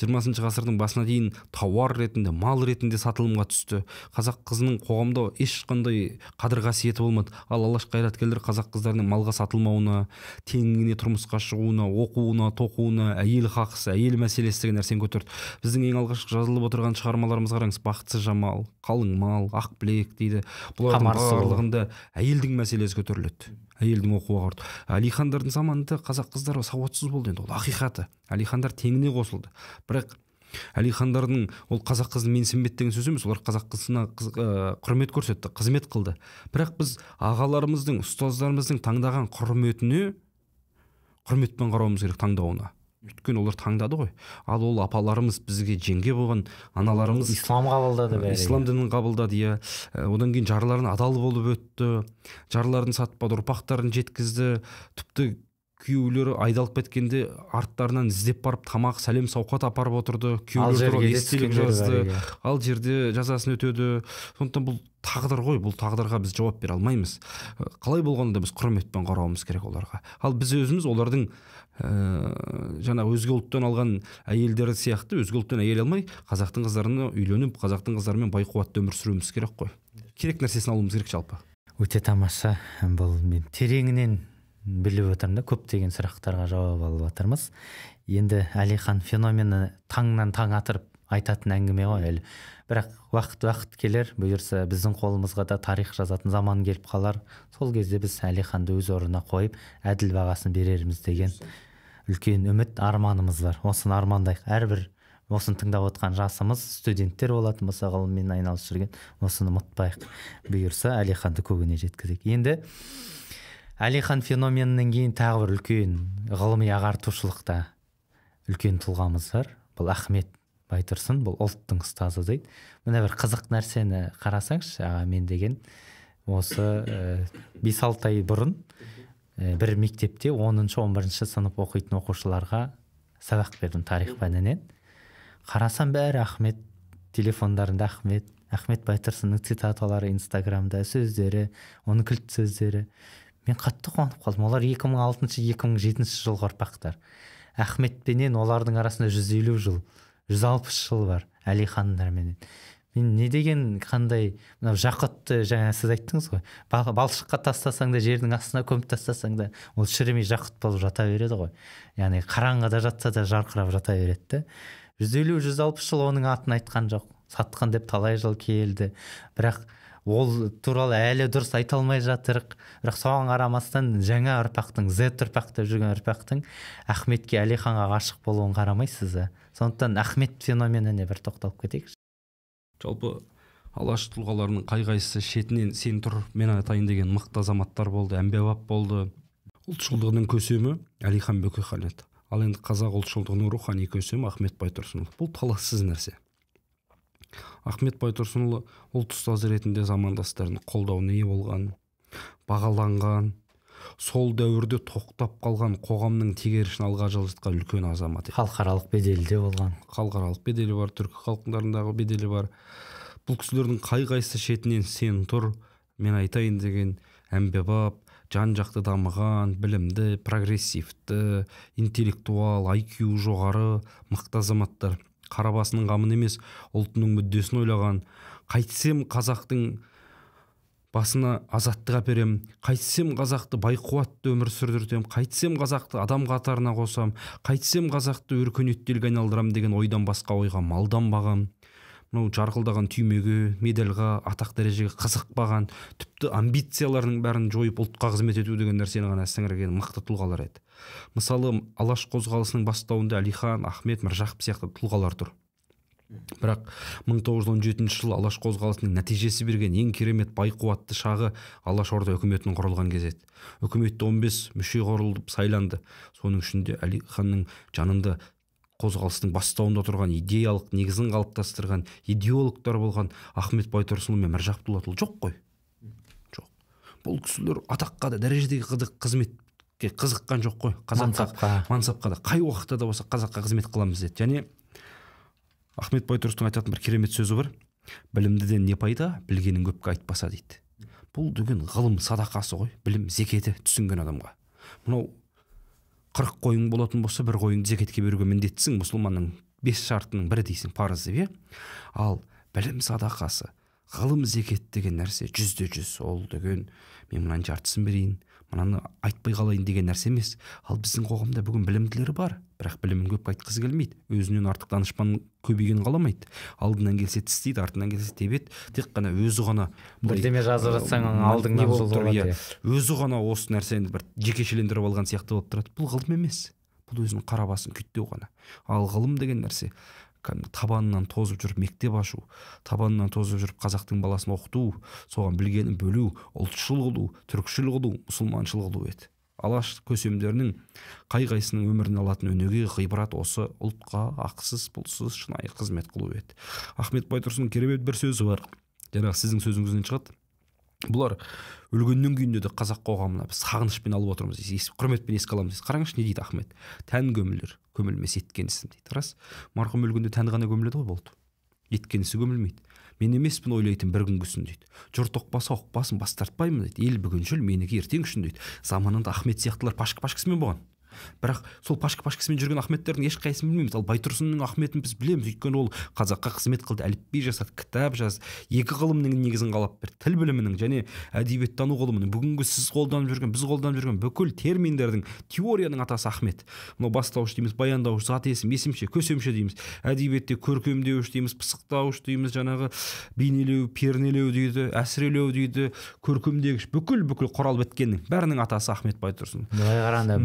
20 ғасырдың басына дейін тауар ретінде, мал ретінде сатылымға түсті. Қазақ қызының қоғамда ешқандай қадір қасиеті болмады. Ал алаш қайраткерлері қазақ қыздарының малға сатылмауына, теңіне тұрмысқа шығуына, оқуына, тоқуына, әйел хақысы, әйел мәселесі деген нәрсені көтерді. Біздің ең алғашқы жазылып отырған шығармаларымызға қараңыз, Бақытсыз Жамал, Қалың мал, Ақ білек дейді. Бұлардың барлығында әйелдің мәселесі көтеріледі. Әйелдің оқуға қорды. Әлихандардың заманында қазақ қыздары сауатсыз болды, енді ол ақиқаты. Әлихандар теңіне қосылды. Бірақ Әлихандардың ол қазақ қызын менсінбеді деген сөз емес, олар қазақ қызына құрмет көрсетті, қызмет қылды. Бірақ біз ағаларымыздың, ұстаздарымыздың таңдаған құрметіне құрметпен қарауымыз керек, таңдауына. Өйткені олар таңдады ғой. Ал ол апаларымыз, бізге жеңге болған аналарымыз ислам қабылдады бәрі. Ислам дінін қабылдады, иә. Одан кейін жарларын адал болып өтті, жарларын сатпады, ұрпақтарын жеткізді. Тіпті күйеулері айдалып кеткенде арттарынан іздеп барып тамақ, сәлем, сауқат апарып отырды. Күйеулері туралы естелік жазды. Ал жерде жазасын өтеді. Сондықтан бұл тағдыр ғой, бұл тағдырға біз жауап бере алмаймыз. Қалай болғанда біз құрметпен қарауымыз керек оларға. Ал біз өзіміз олардың жаңа өзге ұлттан алған әйелдері сияқты өзге ұлттан әйел алмай, қазақтың қыздарына үйленіп, қазақтың қыздарымен бай-қуатты өмір сүруіміз керек қой. Керек нәрсесін алуымыз керек жалпы. Өте тамаша. Бұл мен тереңінен біліп отырмын да, көптеген сұрақтарға жауап алып отырмыз. Енді Әлихан феномені таңнан таң атырып айтатын әңгіме ғой әлі. Бірақ уақыт келер, бұйырса біздің қолымызға да тарих жазатын заман келіп қалар. Сол кезде біз Әлиханды өз орнына қойып, әділ бағасын берерміз деген үлкен үміт, арманымыз бар. Осыны армандайық. Әрбір осыны тыңдап отқан жасымыз, студенттер болатын болса, ғылыммен айналысып жүрген, осыны ұмытпайық. Бұйырса Әлиханды көгіне жеткізейік. Енді Әлихан феноменінен кейін тағы бір үлкен ғылыми ағартушылықта үлкен тұлғамыз бар. Бұл Ахмет Байтұрсын, бұл ұлттың ұстазы дейді. Мына бір қызық нәрсені қарасаңшы, аға, мен деген осы 5-6 ай бұрын бір мектепте 10-11 сынып оқитын оқушыларға сабақ бердім тарих пәнінен. Қарасам бәрі Ахмет, телефондарында Ахмет, Ахмет Байтұрсынның цитаталары Инстаграмда, сөздері, оның кілт сөздері. Мен қатты қуанып қалдым. Олар 2006-2007 жылғы ұрпақтар. Ахметпенен олардың арасында 150 жыл, 160 жыл бар Әлихандарменен. Мен не деген қандай мынау жақұтты, жаңа сіз айттыңыз ғой, балшыққа тастасаң да, жердің астына көміп тастасаң да, ол шірімей жақұт болып жата береді ғой. Яғни қараңғыда жатса да жарқырап жата береді. 150-160 жыл оның атын айтқан жоқ. Сатқан деп талай жыл келді. Бірақ ол туралы әлі дұрыс айта алмай жатырық. Бірақ соған қарамастан жаңа ұрпақтың, Z ұрпақ деп жүрген ұрпақтың Ахметке, Әлиханға ғашық болуын қарамайсыз ба? Сондықтан Ахмет феноменіне бір тоқталып кетейікші. Жалпы алаш тұлғаларының қай-қайсысы шетінен сен тұр, мен айтайын деген мықты азаматтар болды, әмбебап болды. Ұлтшылдығының көсемі Әлихан Бөкейхан еді. Ал енді қазақ ұлтшылдығының рухани көсемі Ахмет Байтұрсынұлы. Бұл талассыз нәрсе. Ахмет Байтұрсынұлы ұлт ұстазы ретінде замандастарының қолдауына ие болған, бағаланған, сол дәуірде тоқтап қалған қоғамның тегерішін алға жылжытқан үлкен азамат еді. Халықаралық беделі де болған. Халықаралық беделі бар, түркі халықтарындағы беделі бар. Бұл кісілердің қай-қайсысы шетінен сен тұр, мен айтайын деген әмбебап, жан-жақты дамыған, білімді, прогрессивті, интеллектуал, IQ жоғары, мықты азаматтар. Қара басының қамын емес, ұлтының мүддесін ойлаған. Қайтсем қазақтың басына азаттық әперем, қайтсем қазақты байқуатты өмір сүрдіртем, қайтсем қазақты адам қатарына қосам, қайтсем қазақты өркениетті елге айналдырам деген ойдан басқа ойға малданбаған, мынау жарқылдаған түймеге, медальға, атақ дәрежеге қызықпаған, тіпті амбицияларының бәрін жойып ұлтқа қызмет ету деген нәрсені ғана сіңірген мықты тұлғалар еді. Мысалы, Алаш қозғалысының бастауында Әлихан, Ахмет, Міржақып сияқты тұлғалар тұр. Бірақ 1917 жылы Алаш қозғалысының нәтижесі берген ең керемет байқуатты шағы Алаш Орда үкіметінің құрылған кез еді. Үкіметте 15 мүше құрылып сайланды. Соның ішінде Әлиханның жанында қозғалыстың бастауында тұрған, идеялық негізін қалыптастырған идеологтар болған Ахмет Байтұрсынұлы мен Міржақып Дулатұлы жоқ қой. Жоқ. Бұл кісілер атаққа да, дәрежедегі қызметке қызыққан жоқ қой. Қазаққа, мансапқа да, қай уақытта да болса қазаққа қызмет қыламыз деді. Және Ахмет Байтұрсынның айтатын бір керемет сөзі бар. Білімдіден не пайда, білгенін көпке айтпаса дейді. Бұл деген ғылым садақасы ғой, білім зекеті түсінген адамға. Мынау 40 қойың болатын болса, бір қойыңды зекетке беруге міндеттісің, мұсылманның 5 шартының бірі дейсің, парыз деп, иә? Ал білім садақасы, ғылым зекет деген нәрсе 100%. Ол деген мен мынаның жартысын берейін, мынаны айтпай қалайын деген нәрсе емес. Ал біздің қоғамда бүгін білімділер бар, бірақ білімін көп айтқысы келмейді. Өзінен артық данышпан көбейгенін қаламайды. Алдынан келсе тістейді, артынан келсе тебеді. Тек қана өзі ғана бірдеме жазып жатсаң, алдыңнан жол болады. Өзі ғана осы нәрсені бір жекешелендіріп алған сияқты болып тұрады. Бұл ғылым емес. Бұл өзінің қара басын күйттеу ғана. Ал ғылым деген нәрсе табанынан тозып жүріп мектеп ашу, табанынан тозып жүріп қазақтың баласын оқыту, соған білгенін бөлу, ұлтшыл қылу, түркшіл қылу, мұсылманшыл қылу еді. Алаш көсемдерінің қай-қайсының өмірін алатын өнеге, ғибрат осы ұлтқа ақысыз, пұлсыз шынайы қызмет қылу еді. Ахмет Байтұрсынның керемет бір сөзі бар. Жаңағы сіздің сөзіңізден шығады. Бұлар өлгеннен кейін де қазақ қоғамына біз сағынышпен алып отырмыз, құрметпен еске аламыз. Қараңызшы, не дейді Ахмет? Тән көмілер, көмілмес еткен ісім дейді. Рас, марқұм өлгенде тән ғана көміледі ғой, болды. Еткен ісі көмілмейді. Мен емеспін ойлайтын бір күнгісін дейді. Жұрт ұқпаса ұқпасын, бас тартпаймын дейді. Ел бүгіншіл, менікі ертең үшін дейді. Заманында Ахмет сияқтылар пашка-пашкасымен болған. Бірақ сол пашка-пашкасымен жүрген Ахметтердің ешқайсысын білмейміз. Ал Байтұрсынның Ахметін біз білеміз. Өйткені ол қазаққа қызмет қылды, әліпби жасады, кітап жазды, екі ғылымның негізін қалап берді. Тіл білімінің және әдебиеттану ғылымының, бүгінгі сіз қолданып жүрген, біз қолданып жүрген бүкіл терминдердің, теорияның атасы Ахмет. Мынау бастауыш дейміз, баяндауыш, зат есім, есімше, көсемше дейміз. Әдебиетте көркемдеуіш дейміз, пысықтауыш дейміз, жаңағы бейнелеу, пернелеу дейді, әсірелеу дейді, көркемдегіш, бүкіл құрал біткеннің бәрінің атасы Ахмет Байтұрсын. Былай қарағанда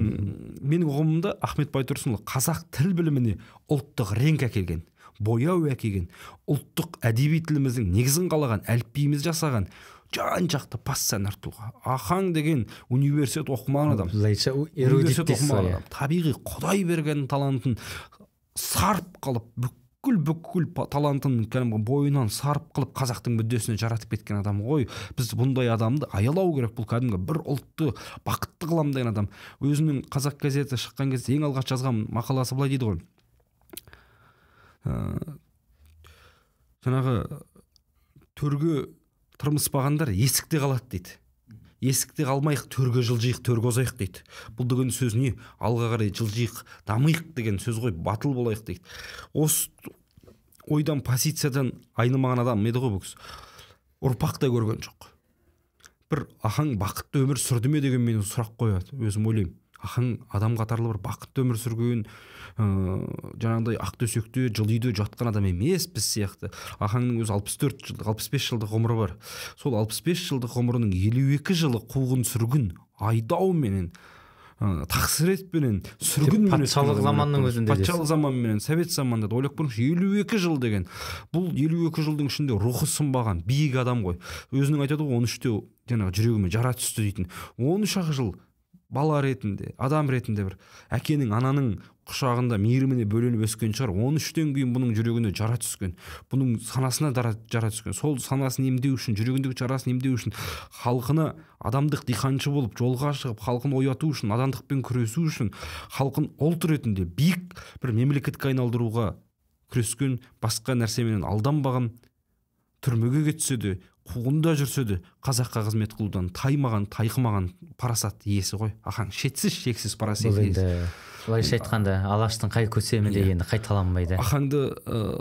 менің ұғымымда Ахмет Байтұрсынұлы қазақ тіл біліміне ұлттық реңк әкелген, бояу әкелген, ұлттық әдеби тіліміздің негізін қалаған, әліпбиіміз жасаған жан-жақты пассионар тұлға. Ахаң деген университет оқымаған адам. Былайша эрудит дейсіз ғой. Табиғи Құдай берген талантын сарп қылып, бүкіл талантын кәдімгі бойынан сарп қылып қазақтың мүддесіне жаратып кеткен адам ғой. Біз бұндай адамды аялау керек. Бұл кәдімгі бір ұлтты бақытты қылам деген адам. Өзінің Қазақ газеті шыққан кезде ең алғаш жазған мақаласы былай дейді ғой. Жаңағы Төрге тырмыспағандар есікте қалады дейді. Есікте қалмайық, төрге жылжиық, төрге озайық дейді. Бұл деген сөз не? Алға қарай жылжиық, дамиық деген сөз ғой, батыл болайық дейді. Осы ойдан, позициядан айнымаған адам еді ғой бұл кісі. Ұрпақ та көрген жоқ. Бір Ахаң бақытты өмір сүрді ме деген мен сұрақ қояды, өзім ойлаймын. Ахаң адам қатарлы бір бақытты өмір сүрген, жаңағыдай ақ төсекте, жылы үйде жатқан адам емес біз сияқты. Ахаңның өзі 64 жыл, 65 жылдық ғұмыры бар. Сол 65 жылдық ғұмырының 52 жылы қуғын сүргін, айдауменен, тақсыретпенен, сүргінменен, патшалық заманның өзінде, патшалық заманменен, совет заманында да ойлап көріңізші, 52 жыл деген. Бұл 52 жылдың ішінде рухы сынбаған биік адам ғой. Өзінің айтады ғой, 13-те жаңағы жүрегіме жара түсті дейтін. 13 жыл бала ретінде, адам ретінде бір әкенің, ананың құшағында мейіріміне бөленіп өскен шығар. 13-тен кейін бұның жүрегіне жара түскен, бұның санасына жара түскен. Сол санасын емдеу үшін, жүрегіндегі жарасын емдеу үшін, халқына адамдық диқаншы болып жолға шығып, халқын ояту үшін, адамдықпен күресу үшін, халқын ұлт ретінде биік бір мемлекетке айналдыруға күрескен, басқа нәрсеменен алданбаған, түрмеге кетсе де, қуғында жүрсе де, қазаққа қызмет қылудан таймаған, тайқымаған парасат иесі ғой. Ахаң шетсіз, шексіз парасат иесі. Былайша айтқанда, Алаштың қай көсемі дегенді қайталанбайды. Ахаңды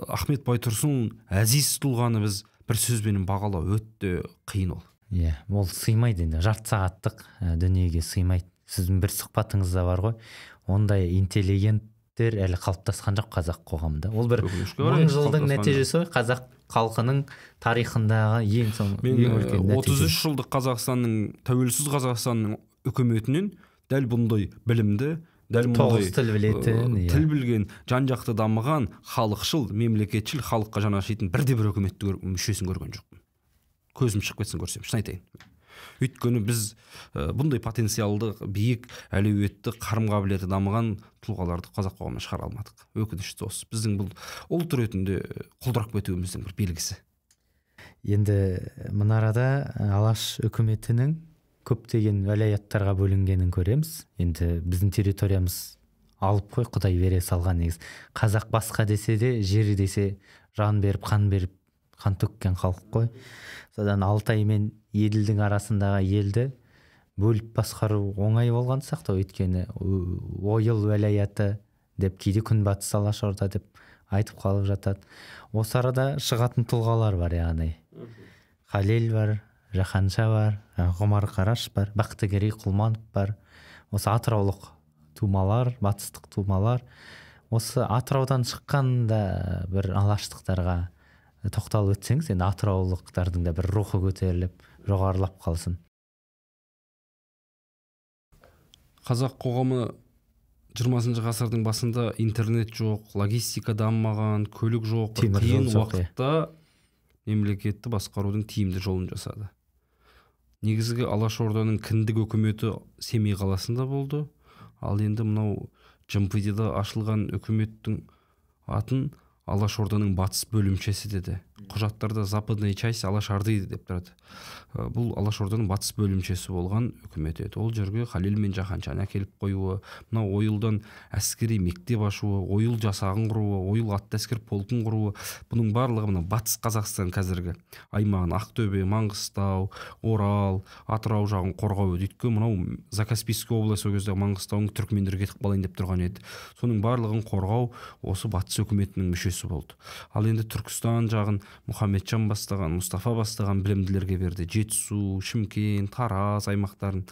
Ахмет Байтұрсынұлы әзиз тұлғаны біз бір сөзбенен бағалау өте қиын ол. Иә, ол сыймайды енді, жарты сағаттық дүниеге сыймайды. Сіздің бір сұхбатыңызда бар ғой, ондай интеллигенттер әлі қалыптасқан жоқ қазақ қоғамында. Ол бір 1000 жылдың нәтижесі ғой, қазақ халқының тарихындағы ең соңғы ең үлкен нәтиже. 33 жылдық Қазақстанның, тәуелсіз Қазақстанның үкіметінен дәл бұндай білімді, дәл мұндай тіл білетін, тіл білген, жан-жақты дамыған, халықшыл, мемлекетшіл, халыққа жаны ашитын бірде-бір үкіметті мүшесін көрген жоқпын. Көзім шығып кетсін көрсем, шын айтайын. Өйткені біз бұндай потенциалды, биік, әлеуетті, қарым-қабілеті дамыған тұлғаларды қазақ қоғамына шығара алмадық. Өкініштісі осы. Біздің бұл ұлт ретінде құлдырап кетуіміздің бір белгісі. Енді мына арада Алаш үкіметінің көптеген уәлаяттарға бөлінгенін көреміз. Енді біздің территориямыз алып қой, Құдай бере салған негіз. Қазақ басқа десе де, жері десе жан беріп, қан беріп, қан төккен халық қой. Содан Алтай мен Еділдің арасындағы елді бөліп басқару оңай болған сияқты, өйткені Ойыл уәлаяты деп кейде Күнбатыс Алашорда деп айтып қалып жатады. Осы арада шығатын тұлғалар бар, яғни Халел бар, Жаһанша бар, Ғұмар Қараш бар, Бақтыгерей Құлманов бар. Осы атыраулық тумалар, батыстық тумалар. Осы Атыраудан шыққан да бір алаштықтарға тоқталып өтсеңіз, енді атыраулықтардың да бір рухы көтеріліп, жоғарылап қалсын. Қазақ қоғамы 20 ғасырдың басында интернет жоқ, логистика дамымаған, көлік жоқ, қиын уақытта мемлекетті басқарудың тиімді жолын жасады. Негізгі Алашорданың кіндік үкіметі Семей қаласында болды. Ал енді мынау Жымпитыда ашылған үкіметтің атын Алашорданың батыс бөлімшесі деді. Құжаттарда западная часть Алашорды деп тұрады. Бұл Алашорданың батыс бөлімшесі болған үкімет еді. Ол жерге Халел мен Жаһаншаны әкеліп қоюы, мынау Ойылдан әскери мектеп ашуы, Ойыл жасағын құруы, Ойыл атты әскер полкын құруы, бұның барлығы мына Батыс Қазақстан қазіргі аймағын, Ақтөбе, Маңғыстау, Орал, Атырау жағын қорғау еді. Өйткені мынау Закаспийский область ол кезде Маңғыстауың түркмендер кетіп қалайын деп тұрған еді. Соның барлығын қорғау осы батыс үкіметінің мүшесі болды. Ал енді Түркістан жағын Мұхамеджан бастаған, Мұстафа бастаған білімділерге берді. Жетісу, Шымкент, Тараз аймақтарын.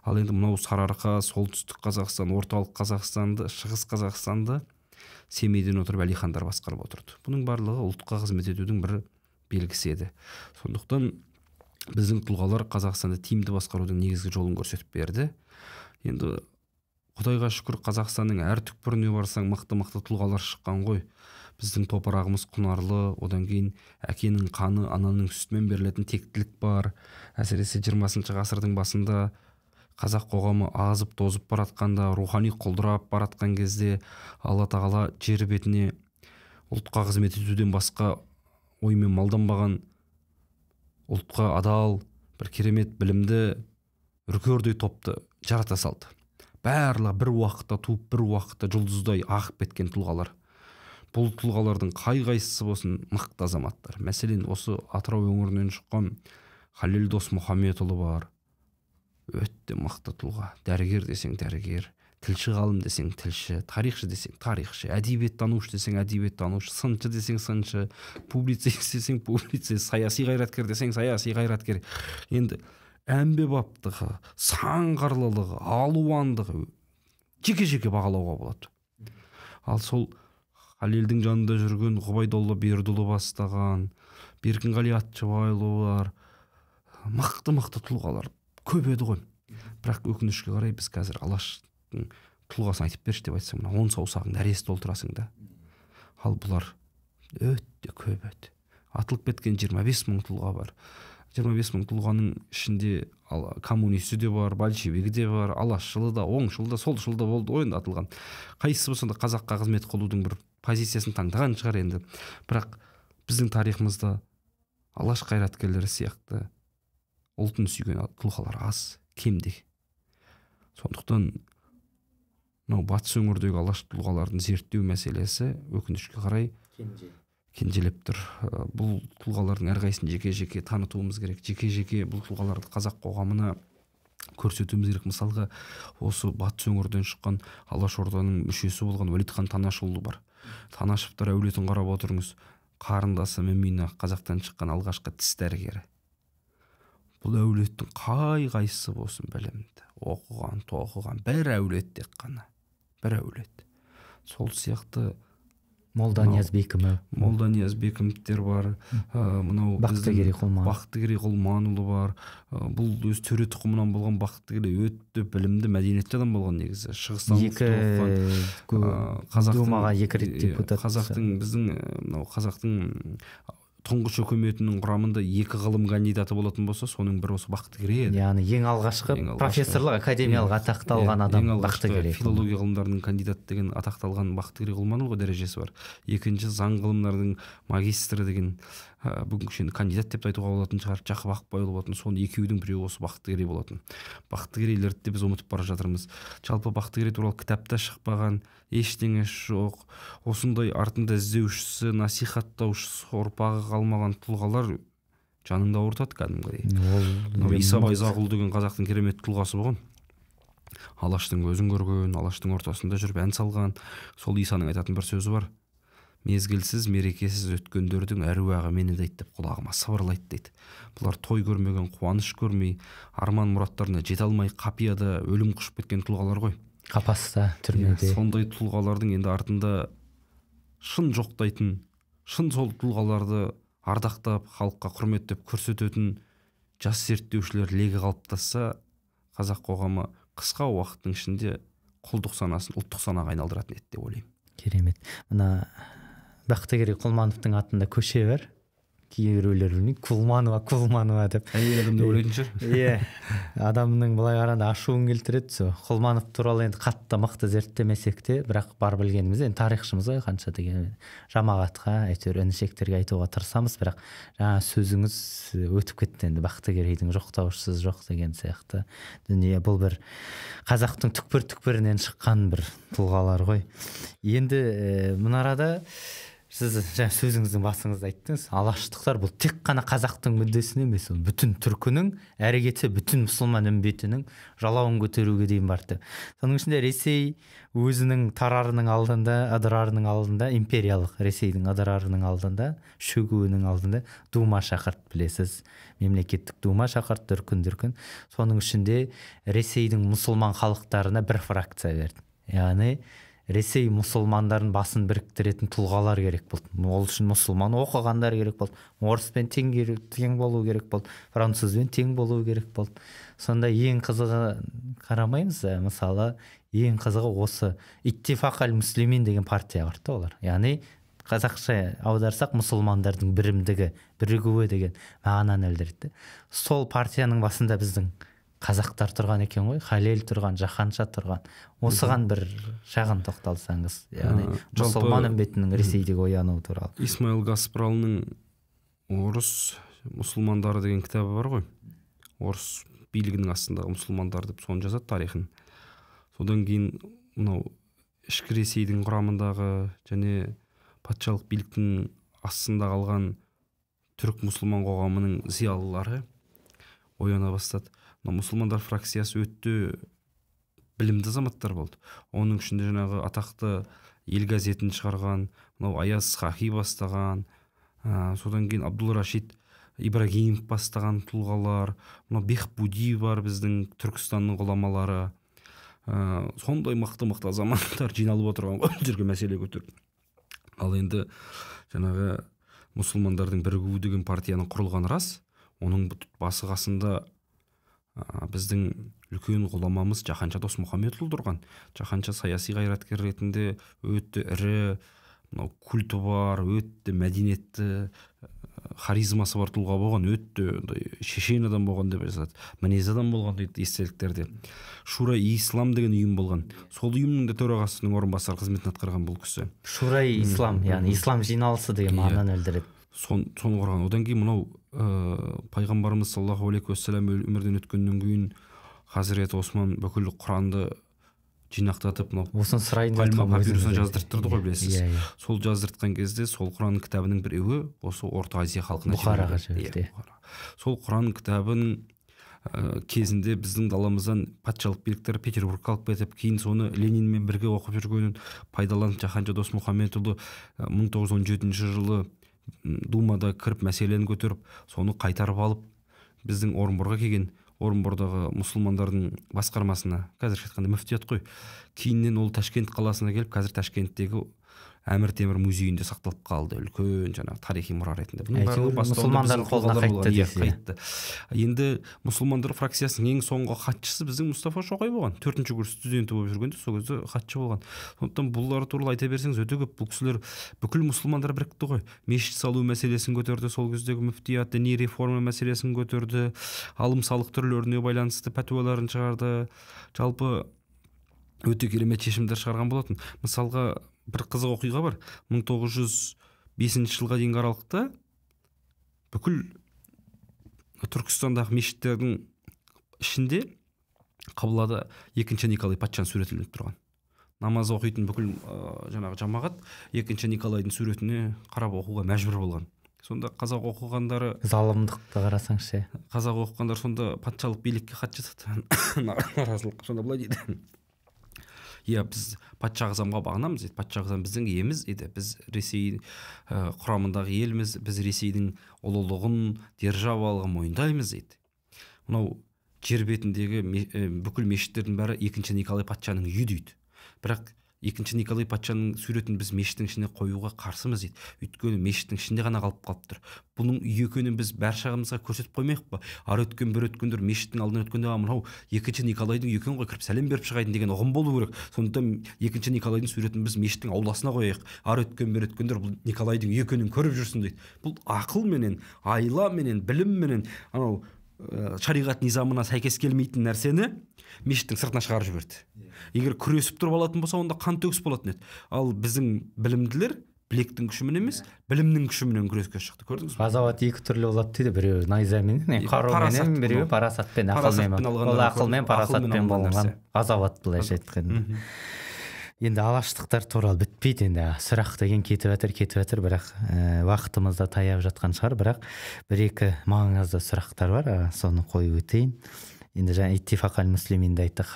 Ал енді мынау Сарыарқа, Солтүстік Қазақстан, Орталық Қазақстанды, Шығыс Қазақстанды Семейден отырып Әлихандар басқарып отырды. Бұның барлығы ұлтқа қызмет етудің бір белгісі еді. Сондықтан біздің тұлғалар Қазақстанды тиімді басқарудың негізгі жолын көрсетіп берді. Енді Құдайға шүкір, Қазақстанның әр түкпіріне барсаң мықты-мықты тұлғалар шыққан ғой. Біздің топырағымыз құнарлы, одан кейін әкенің қаны, ананың сүтімен берілетін тектілік бар. Әсіресе 20 ғасырдың басында қазақ қоғамы азып тозып баратқанда, рухани құлдырап баратқан кезде Алла тағала жер бетіне ұлтқа қызмет етуден басқа оймен малданбаған, ұлтқа адал, бір керемет білімді үркердей топты жарата салды. Барлығы бір уақытта туып, бір уақытта жұлдыздай ағып кеткен тұлғалар. Бұл тұлғалардың қай-қайсысы болсын мықты азаматтар. Мәселен, осы Атырау өңірінен шыққан Халел Досмұхамедұлы бар. Өте мықты тұлға. Дәрігер десең дәрігер, тілші ғалым десең тілші, тарихшы десең тарихшы, әдебиеттанушы десең әдебиеттанушы, сыншы десең сыншы, публицист десең публицист, саяси қайраткер десең саяси қайраткер. Енді әмбебаптығы, сан қырлылығы, алуандығы жеке-жеке бағалауға болады. Ал сол Халелдің жанында жүрген Ғұбайдолла Бердіұлы бастаған, Беркінғали Атшыбайұлы бар, мықты-мықты тұлғалар көп еді ғой. Бірақ өкінішке қарай біз қазір Алаштың тұлғасын айтып берші деп айтсаң, мына 10 саусағың нәресті толтырасың да. Ал бұлар өте көп еді. Атылып кеткен 25 мың тұлға бар. 25 мың тұлғаның ішінде коммунисті де бар, большевигі де бар, алашшылы да, оңшылы да, солшылы да болды ғой енді атылған. Қайсысы болса да қазаққа қызмет қылудың бір позициясын таңдаған шығар енді. Бірақ біздің тарихымызда Алаш қайраткерлері сияқты ұлтын сүйген тұлғалар аз, кемде. Сондықтан мынау батыс өңірдегі Алаш тұлғаларын зерттеу мәселесі өкінішке қарай кенжелеп тұр. Бұл тұлғалардың әрқайсысын жеке-жеке танытуымыз керек. Жеке-жеке бұл тұлғаларды қазақ қоғамына көрсетуіміз керек. Мысалға, осы батыс өңірден шыққан Алаш Орданың мүшесі болған Уәлитхан Танашұлы бар. Танашевтар әулетін қарап отырыңыз. Қарындасы Мүмина қазақтан шыққан алғашқы тіс дәрігері. Бұл әулеттің қай-қайсысы болсын білімді, оқыған, тоқыған бір әулет тек қана. Бір әулет. Сол сияқты Молданияз Бекімов. Молданияз Бекімовтер бар. Мынау Бақтыгерей Құлман. Бақтыгерей Құлманұлы бар. Бұл өз төре тұқымынан болған Бақтыгерей өте білімді, мәдениетті адам болған негізі. Шығыстан екі думаға екі рет депутат. Қазақтың біздің мынау қазақтың тұңғыш үкіметінің құрамында екі ғылым кандидаты болатын болса, соның бірі осы Бақтыгерей еді. Яғни ең алғашқы профессорлық академиялық атақты алған адам Бақтыгерей. Филология ғылымдарының кандидаты деген атақты алған Бақтыгерей Құлманұлы дәрежесі бар. Екінші заң ғылымдарының магистрі деген бүгінгі енді кандидат деп айтуға болатын шығар, Жақып Ақбайұлы болатын. Соның екеудің біреуі осы Бақтыгерей болатын. Бақтыгерейлерді де біз ұмытып бара жатырмыз. Жалпы Бақтыгерей туралы кітапта шықпаған, ештеңе жоқ. Осындай артында іздеушісі, насихаттаушысы, ұрпағы қалмаған тұлғалар жаныңды ауыртады кәдімгідей. Иса Байзағұл деген қазақтың керемет тұлғасы болған. Алаштың көзін көрген, Алаштың ортасында жүріп ән салған. Сол Исаның айтатын бір сөзі бар. Мезгілсіз, мерекесіз өткендердің әруағы мені дейді деп құлағыма сыбырлайды дейді. Бұлар той көрмеген, қуаныш көрмей, арман мұраттарына жете алмай, қапияда өлім құшып кеткен тұлғалар ғой. Қапаста, түрмеде. Сондай тұлғалардың енді артында шын жоқтайтын, шын сол тұлғаларды ардақтап, халыққа құрметтеп көрсететін жас зерттеушілер легі қалыптасса, қазақ қоғамы қысқа уақыттың ішінде құлдық санасын ұлттық санаға айналдыратын еді деп ойлаймын. Керемет. Мына Бақтыгерей Құлмановтың атында көше бар. Кейбіреулер білмейді, Құлманова, Құлманова деп. Әйел адам деп ойлайтын шығар. Иә, адамның былай қарағанда ашуын келтіреді сол. Құлманов туралы енді қатты мықты зерттемесек те, бірақ бар білгеніміз енді тарихшымыз ғой, қанша дегенмен жамағатқа, әйтеуір інішектерге айтуға тырысамыз, бірақ жаңа сөзіңіз өтіп кетті енді Бақтыгерейдің жоқтаушысыз жоқ деген сияқты дүние. Бұл бір қазақтың түкпір-түкпірінен шыққан бір тұлғалар ғой. Енді мына арада сіз жаңа сөзіңіздің басыңызда айттыңыз, алаштықтар бұл тек қана қазақтың мүддесін емес, ол бүтін түркінің, әрі кетсе бүтін мұсылман үмбетінің жалауын көтеруге дейін барды. Соның ішінде Ресей өзінің тарарының алдында, ыдырарының алдында, империялық Ресейдің ыдырарының алдында, шөгуінің алдында дума шақырт, білесіз, мемлекеттік дума шақырт, дүркін-дүркін. Соның ішінде Ресейдің мұсылман халықтарына бір фракция берді. Яғни Ресей мұсылмандарын басын біріктіретін тұлғалар керек болды. Ол үшін мұсылман оқығандар керек болды. Орыспен тең болу керек болды. Французбен тең болу керек болды. Сонда ең қызығы қарамаймыз, мысалы, ең қызығы осы Иттифақ әл-Муслимин деген партия құрды олар. Яғни қазақша аударсақ мұсылмандардың бірімдігі, бірігуі деген мағынаны білдіреді. Сол партияның басында біздің қазақтар тұрған екен ғой, Халел тұрған, Жаһанша тұрған. Осыған бір шағын тоқталсаңыз, яғни мұсылман үмбетінің Ресейдегі оянуы туралы. Исмаил Гаспралының орыс мұсылмандары деген кітабы бар ғой. Орыс билігінің астындағы мұсылмандар деп соны жазады тарихын. Содан кейін мынау ішкі Ресейдің құрамындағы және Патшалық биліктің астында қалған түрік мұсылман қоғамының зиялылары ояна бастады. Мына мұсылмандар фракциясы өте білімді азаматтар болды. Оның ішінде жаңағы атақты Ел газетін шығарған, мынау Аяз Сахи бастаған, содан кейін Абдул Рашид Ибрагимов бастаған тұлғалар, мынау Бехбуди бар, біздің Түркістанның ғұламалары, сондай мықты-мықты азаматтар жиналып отырған ғой бұл жерге мәселе көтеріп. Ал енді жаңағы мұсылмандардың бірігуі деген партияның құрылғаны рас, оның басы қасында біздің үлкен ғұламамыз Жаһанша Досмұхамедұлы тұрған. Жаһанша саяси қайраткер ретінде өте ірі, мынау культі бар, өте мәдениетті, харизмасы бар тұлға болған, өте шешен адам болған деп жазады, мінезді адам болған дейді естеліктерде. Шура Ислам деген ұйым болған. Сол ұйымның да төрағасының орынбасары қызметін атқарған бұл кісі. Шура Ислам, яғни ислам жиналысы деген мағынаны білдіреді. Соны құрған. Одан кейін мынау пайғамбарымыз саллаллаху алейхи уассалам өмірден өткеннен кейін Хазіреті Осман бүкіл Құранды жинақтатып, мынау осыны сұрайын деп папирусын жаздырттырды ғой, білесіз. Сол жаздыртқан кезде сол Құран кітабының біреуі осы Орта Азия халқына Бұхараға жіберді. Сол Құран кітабының кезінде біздің даламыздан патшалық биліктер Петербургқа алып кетіп, кейін соны Ленинмен бірге оқып жүргенін пайдаланып, Жаһанша Досмұхамедұлы 1917 жылы Думада кіріп мәселені көтеріп, соны қайтарып алып біздің Орынборға келген, Орынбордағы мұсылмандардың басқармасына, қазіргі айтқанда мүфтият қой. Кейіннен ол Ташкент қаласына келіп, қазір Ташкенттегі Әмір Темір музейінде сақталып қалды, үлкен жаңағы тарихи мұра ретінде. Бұның барлығы мұсылмандардың қолына қайтты дейсіз. Енді мұсылмандар фракциясының ең соңғы хатшысы біздің Мұстафа Шоқай болған. 4-ші курс студенті болып жүргенде сол кезде хатшы болған. Сондықтан бұлар туралы айта берсеңіз өте көп. Бұл кісілер бүкіл мұсылмандар бірікті ғой. Мешіт салу мәселесін көтерді, сол кездегі мүфтият, діни реформа мәселесін көтерді, алым салық түрлеріне байланысты пәтуаларын шығарды. Жалпы өте керемет шешімдер шығарған болатын. Мысалға бір қызық оқиға бар. 1905 жылға дейінгі аралықта бүкіл Түркістандағы мешіттердің ішінде қабылада 2 Николай патшаның суреті ілініп тұрған. Намаз оқитын бүкіл жаңағы жамағат 2 Николайдың суретіне қарап оқуға мәжбүр болған. Сонда қазақ оқығандары залымдықты қарасаңшы. Қазақ оқығандар сонда патшалық билікке хат жазады. Наразылық. Сонда былай дейді: иә, біз патша ағзамға бағынамыз дейді. Патша ағзам біздің иеміз дейді. Біз Ресей құрамындағы елміз, біз Ресейдің ұлылығын, державалығын мойындаймыз дейді. Мынау жер бетіндегі бүкіл мешіттердің бәрі 2 Николай патшаның үйі дейді. Бірақ 2 Николай патшаның суретін біз мешіттің ішіне қоюға қарсымыз дейді. Өйткені мешіттің ішінде ғана қалып қалып тұр. Бұның үйі екенін біз баршамызға көрсетіп қоймайық па? Ары өткен бір өткендер мешіттің алдынан өткенде, мынау 2 Николайдың үйі екен ғой, кіріп сәлем беріп шығайын деген ұғым болу керек. Сондықтан 2 Николайдың суретін біз мешіттің ауласына қояйық. Ары өткен бір өткендер бұл Николайдың үйі екенін көріп жүрсін дейді. Бұл ақылменен, айламенен, білімменен анау шариғат низамына сәйкес келмейтін нәрсені мешіттің сыртына шығарып жіберді. Егер күресіп тұрып алатын болса, онда қан төгіс болатын еді. Ал біздің білімділер білектің күшімен емес, білімнің күшімен күреске шықты. Көрдіңіз бе? Ғазауат екі түрлі болады дейді. Біреуі найзамен, қаруменен, біреуі парасатпен, ақылмен. Ол ақылмен, парасатпен болған ғазауат былайша айтқанда. Енді алаштықтар туралы бітпейді енді. Сұрақ деген кетіп жатыр, бірақ уақытымыз да таяп жатқан шығар, бірақ бір-екі маңызды сұрақтар бар, соны қойып өтейін. Енді жаңа Иттифақ әл-Муслиминді айттық,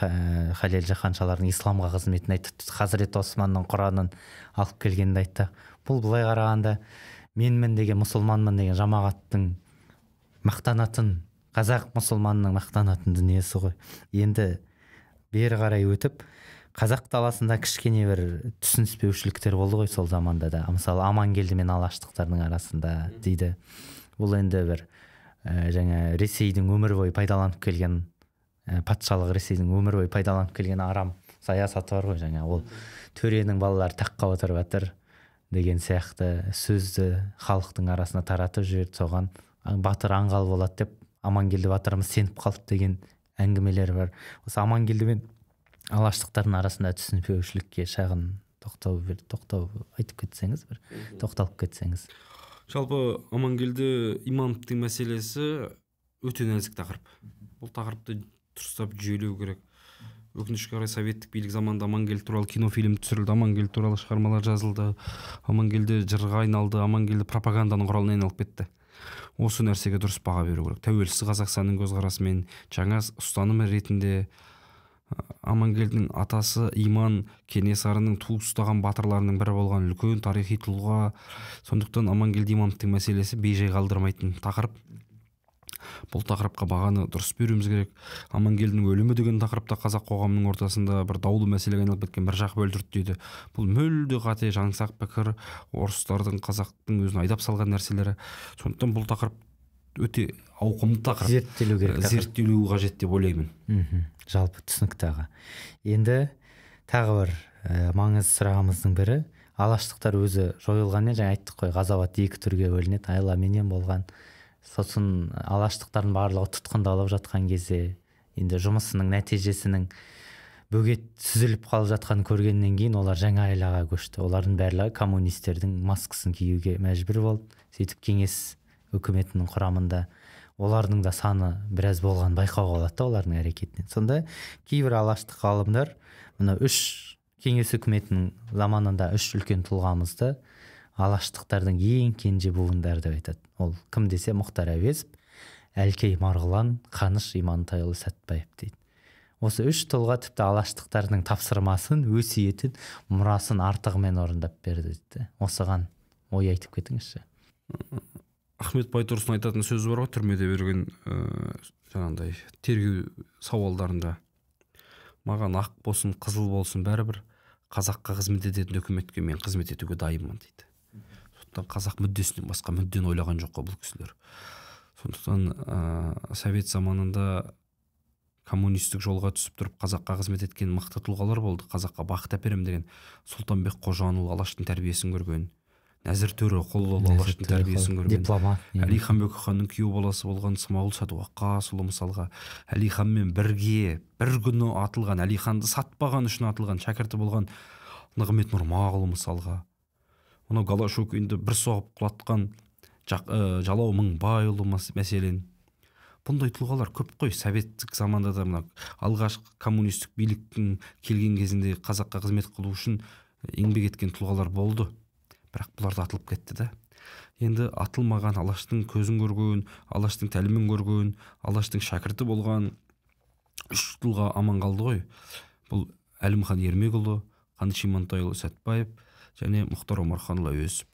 Халил Жаһаншалардың исламға қызметін айттық, Хазіреті Османның Құранын алып келгенді айттық. Бұл былай қарағанда менмін деген, мұсылманмын деген жамағаттың мақтанатын, қазақ мұсылманының мақтанатын дүниесі ғой. Енді бері қарай өтіп, қазақ даласында кішкене бір түсініспеушіліктер болды ғой сол заманда да. Мысалы, Амангелді мен алаштықтардың арасында дейді. Бұл енді бір жаңа Ресейдің өмір бойы пайдаланып келген, патшалық Ресейдің өмір бойы пайдаланып келген арам саясаты бар ғой, жаңа ол төренің балалары таққа отырып жатыр деген сияқты сөзді халықтың арасына таратып жіберді. Соған батыр аңғал болады деп Амангелді батырымыз сеніп қалды деген әңгімелер бар. Осы Амангелді мен алаштықтардың арасында түсініспеушілікке шағын тоқтау айтып кетсеңіз, бір тоқталып кетсеңіз. Жалпы Амангелді Имановтың мәселесі өте нәзік тақырып. Бұл тақырыпты дұрыстап жүйелеу керек. Өкінішке қарай, советтік билік заманында Амангелді туралы кинофильм түсірілді, Амангелді туралы шығармалар жазылды, Амангелді жырға айналды, Амангелді пропаганданың құралына айналып кетті. Осы нәрсеге дұрыс баға беру керек. Тәуелсіз Қазақстанның көзқарасымен, жаңа ұстаным ретінде Амангелдінің атасы Иман Кенесарының ту ұстаған батырларының бірі болған үлкен тарихи тұлға. Сондықтан Амангелді Имановтың мәселесі бейжай қалдырмайтын тақырып. Бұл тақырыпқа бағаны дұрыс беруіміз керек. Амангелдінің өлімі деген тақырыпта қазақ қоғамының ортасында бір даулы мәселеге айналып кеткен, бір жақ өлтірді дейді. Бұл мүлде қате, жаңсақ пікір, орыстардың қазақтың өзін айдап салған нәрселері. Сондықтан бұл тақырып өте ауқымды тақырып, зерттелу керек, зерттелу қажет деп ойлаймын. Жалпы түсінікті аға. Енді тағы бір маңызды сұрағымыздың бірі, алаштықтар өзі жойылғанмен, жаңа айттық қой, ғазауат екі түрге бөлінеді, айламенен болған. Сосын алаштықтардың барлығы тұтқындалып жатқан кезде, енді жұмысының нәтижесінің бөгет сүзіліп қалып жатқанын көргеннен кейін олар жаңа айлаға көшті. Олардың барлығы коммунистердің маскасын киюге мәжбүр болды. Сөйтіп кеңес үкіметінің құрамында олардың да саны біраз болған байқауға болады да олардың әрекетінен. Сонда кейбір алаштық ғалымдар мына үш кеңес үкіметінің заманында үш үлкен тұлғамызды алаштықтардың ең кенже буындары деп айтады. Ол кім десе, Мұхтар Әуезов, Әлкей Марғұлан, Қаныш Имантайұлы Сәтбаев дейді. Осы үш тұлға тіпті алаштықтардың тапсырмасын, өсиетін, мұрасын артығымен орындап берді дейді. Осыған ой айтып кетіңізші. Ахмет Байтұрсын айтатын сөзі бар ғой, түрмеде берген жаңағындай тергеу сауалдарында. Маған ақ болсын, қызыл болсын, бәрібір қазаққа қызмет ететін үкіметке мен қызмет етуге дайынмын дейді. Сондықтан қазақ мүддесінен басқа мүддені ойлаған жоқ қой бұл кісілер. Сондықтан совет заманында коммунистік жолға түсіп тұрып қазаққа қызмет еткен мықты тұлғалар болды. Қазаққа бақыт әперем деген Сұлтанбек Қожанұлы алаштың тәрбиесін көрген, Нәзір Төреқұлұлы алаштың тәрбиесін көрген, дипломат, Әлихан Бөкейханның күйеу баласы болған Смағұл Сәдуақасұлы мысалға, Әлиханмен бірге бір күні атылған, Әлиханды сатпаған үшін атылған, шәкірті болған Нығмет Нұрмағұлы мысалға, мынау Голощёкинді бір соғып құлатқан Жалау Мыңбайұлы мәселен. Бұндай тұлғалар көп қой. Советтік заманда да мына алғашқы коммунистік биліктің келген кезінде қазаққа қызмет қылу үшін еңбек еткен тұлғалар болды. Бірақ бұлар да атылып кетті да. Енді атылмаған, алаштың көзін көрген, алаштың тәлімін көрген, алаштың шәкірті болған үш тұлға аман қалды ғой. Бұл Әлімхан Ермекұлы, Қаныш Имантайұлы Сәтбаев және Мұхтар Омарханұлы Әуезов.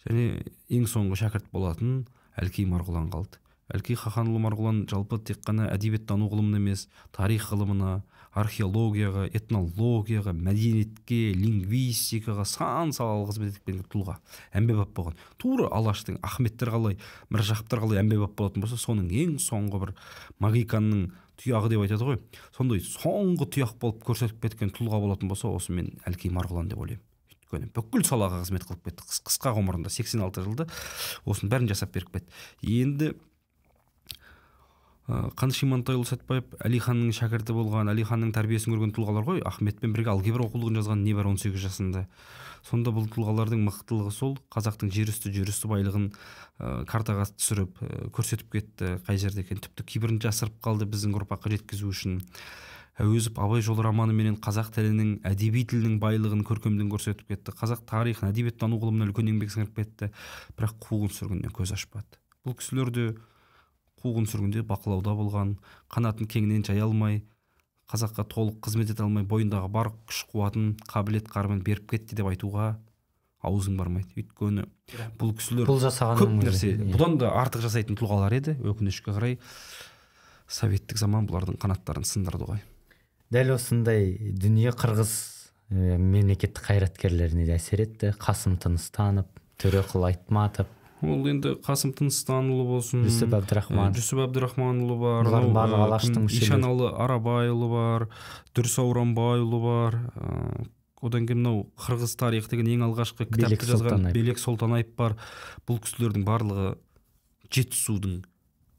Және ең соңғы шәкірт болатын Әлкей Марғұлан қалды. Әлкей Хақанұлы Марғұлан жалпы тек қана әдебиеттану ғылымына емес, тарих ғылымына, археологияға, этнологияға, мәдениетке, лингвистикаға сан салалы қызмет еткен тұлға, әмбебап болған. Тура алаштың Ахметтер қалай, Міржақыптар қалай әмбебап болатын болса, соның ең соңғы бір магиканның тұяғы деп айтады ғой, сондай соңғы тұяқ болып көрсетіп кеткен тұлға болатын болса, осы мен Әлкей Марғұлан деп ойлаймын. Өйткені бүкіл салаға қызмет қылып кетті. Қысқа ғұмырында 86 жылда осының бәрін жасап беріп кетті. Енді Қаныш Имантайұлы Сәтбаев Әлиханның шәкірті болған, Әлиханның тәрбиесін көрген тұлғалар ғой. Ахметпен бірге алгебра оқулығын жазған небәрі 18 жасында. Сонда бұл тұлғалардың мықтылығы сол, қазақтың жер үсті, жер үсті байлығын картаға түсіріп, көрсетіп кетті, қай жерде екенін, тіпті кейбірін жасырып қалды біздің ұрпаққа жеткізу үшін. Әуезов Абай жолы романыменен қазақ тілінің, әдеби тілінің байлығын көркемдігін көрсетіп кетті. Қазақ тарихын, әдебиеттану ғылымына үлкен еңбек сіңіріп кетті. Бірақ қуғын сүргіннен көз ашпады. Бұл кісілер де қуғын сүргінде бақылауда болған, қанатын кеңінен жая алмай, қазаққа толық қызмет ете алмай, бойындағы бар күш қуатын, қабілет қарымын беріп кетті деп айтуға аузың бармайды. Өйткені бұл кісілер бұл жасаған көп нәрсе, бұдан да артық жасайтын тұлғалар еді. Өкінішке қарай советтік заман бұлардың қанаттарын сындырды ғой. Дәл осындай дүние қырғыз мемлекеттік қайраткерлеріне де әсер етті. Қасым Тыныстанов, Төреқұл Айтматов. Ол енді Қасым Тыныстанұлы болсын, Жүсіп Әбдірахман, Жүсіп Әбдірахманұлы бар, бұлардың барлығы алаштың мүшелері. Ишаналы Арабайұлы бар, Дүрс Ауранбайұлы бар. Одан кейін мынау Қырғыз тарихы деген ең алғашқы кітапты жазған Белек Солтанаев бар. Бұл кісілердің барлығы Жетісудың,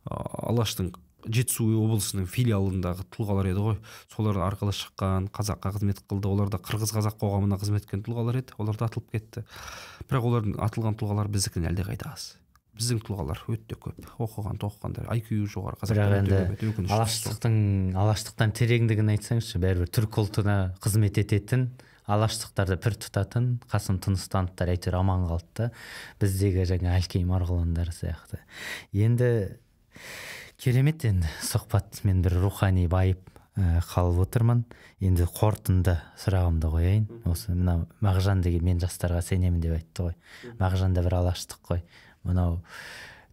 алаштың Жетісу облысының филиалындағы тұлғалар еді ғой. Солар арқылы шыққан, қазаққа қызмет қылды. Олар да қырғыз қазақ қоғамына қызмет еткен тұлғалар еді. Олар да атылып кетті. Бірақ олардың атылған тұлғалар біздікінен әлдеқайда аз. Біздің тұлғалар өте көп, оқыған, тоқығандар, IQ жоғары қазақтар өте көп. Алаштықтан тереңдігін айтсаңызшы, бәрібір түркі ұлтына қызмет ететін, алаштықтарды пір тұтатын Қасым Тыныстановтар әйтеуір аман қалды да, біздегі жаңа Әлкей Марғұландар сияқты. Енді керемет енді сұхбат, мен бір рухани байып қалып отырмын. Енді қорытынды сұрағымды қояйын. Осы мына Мағжан деген мен жастарға сенемін деп айтты ғой. Мағжан да бір алаштық қой. Мынау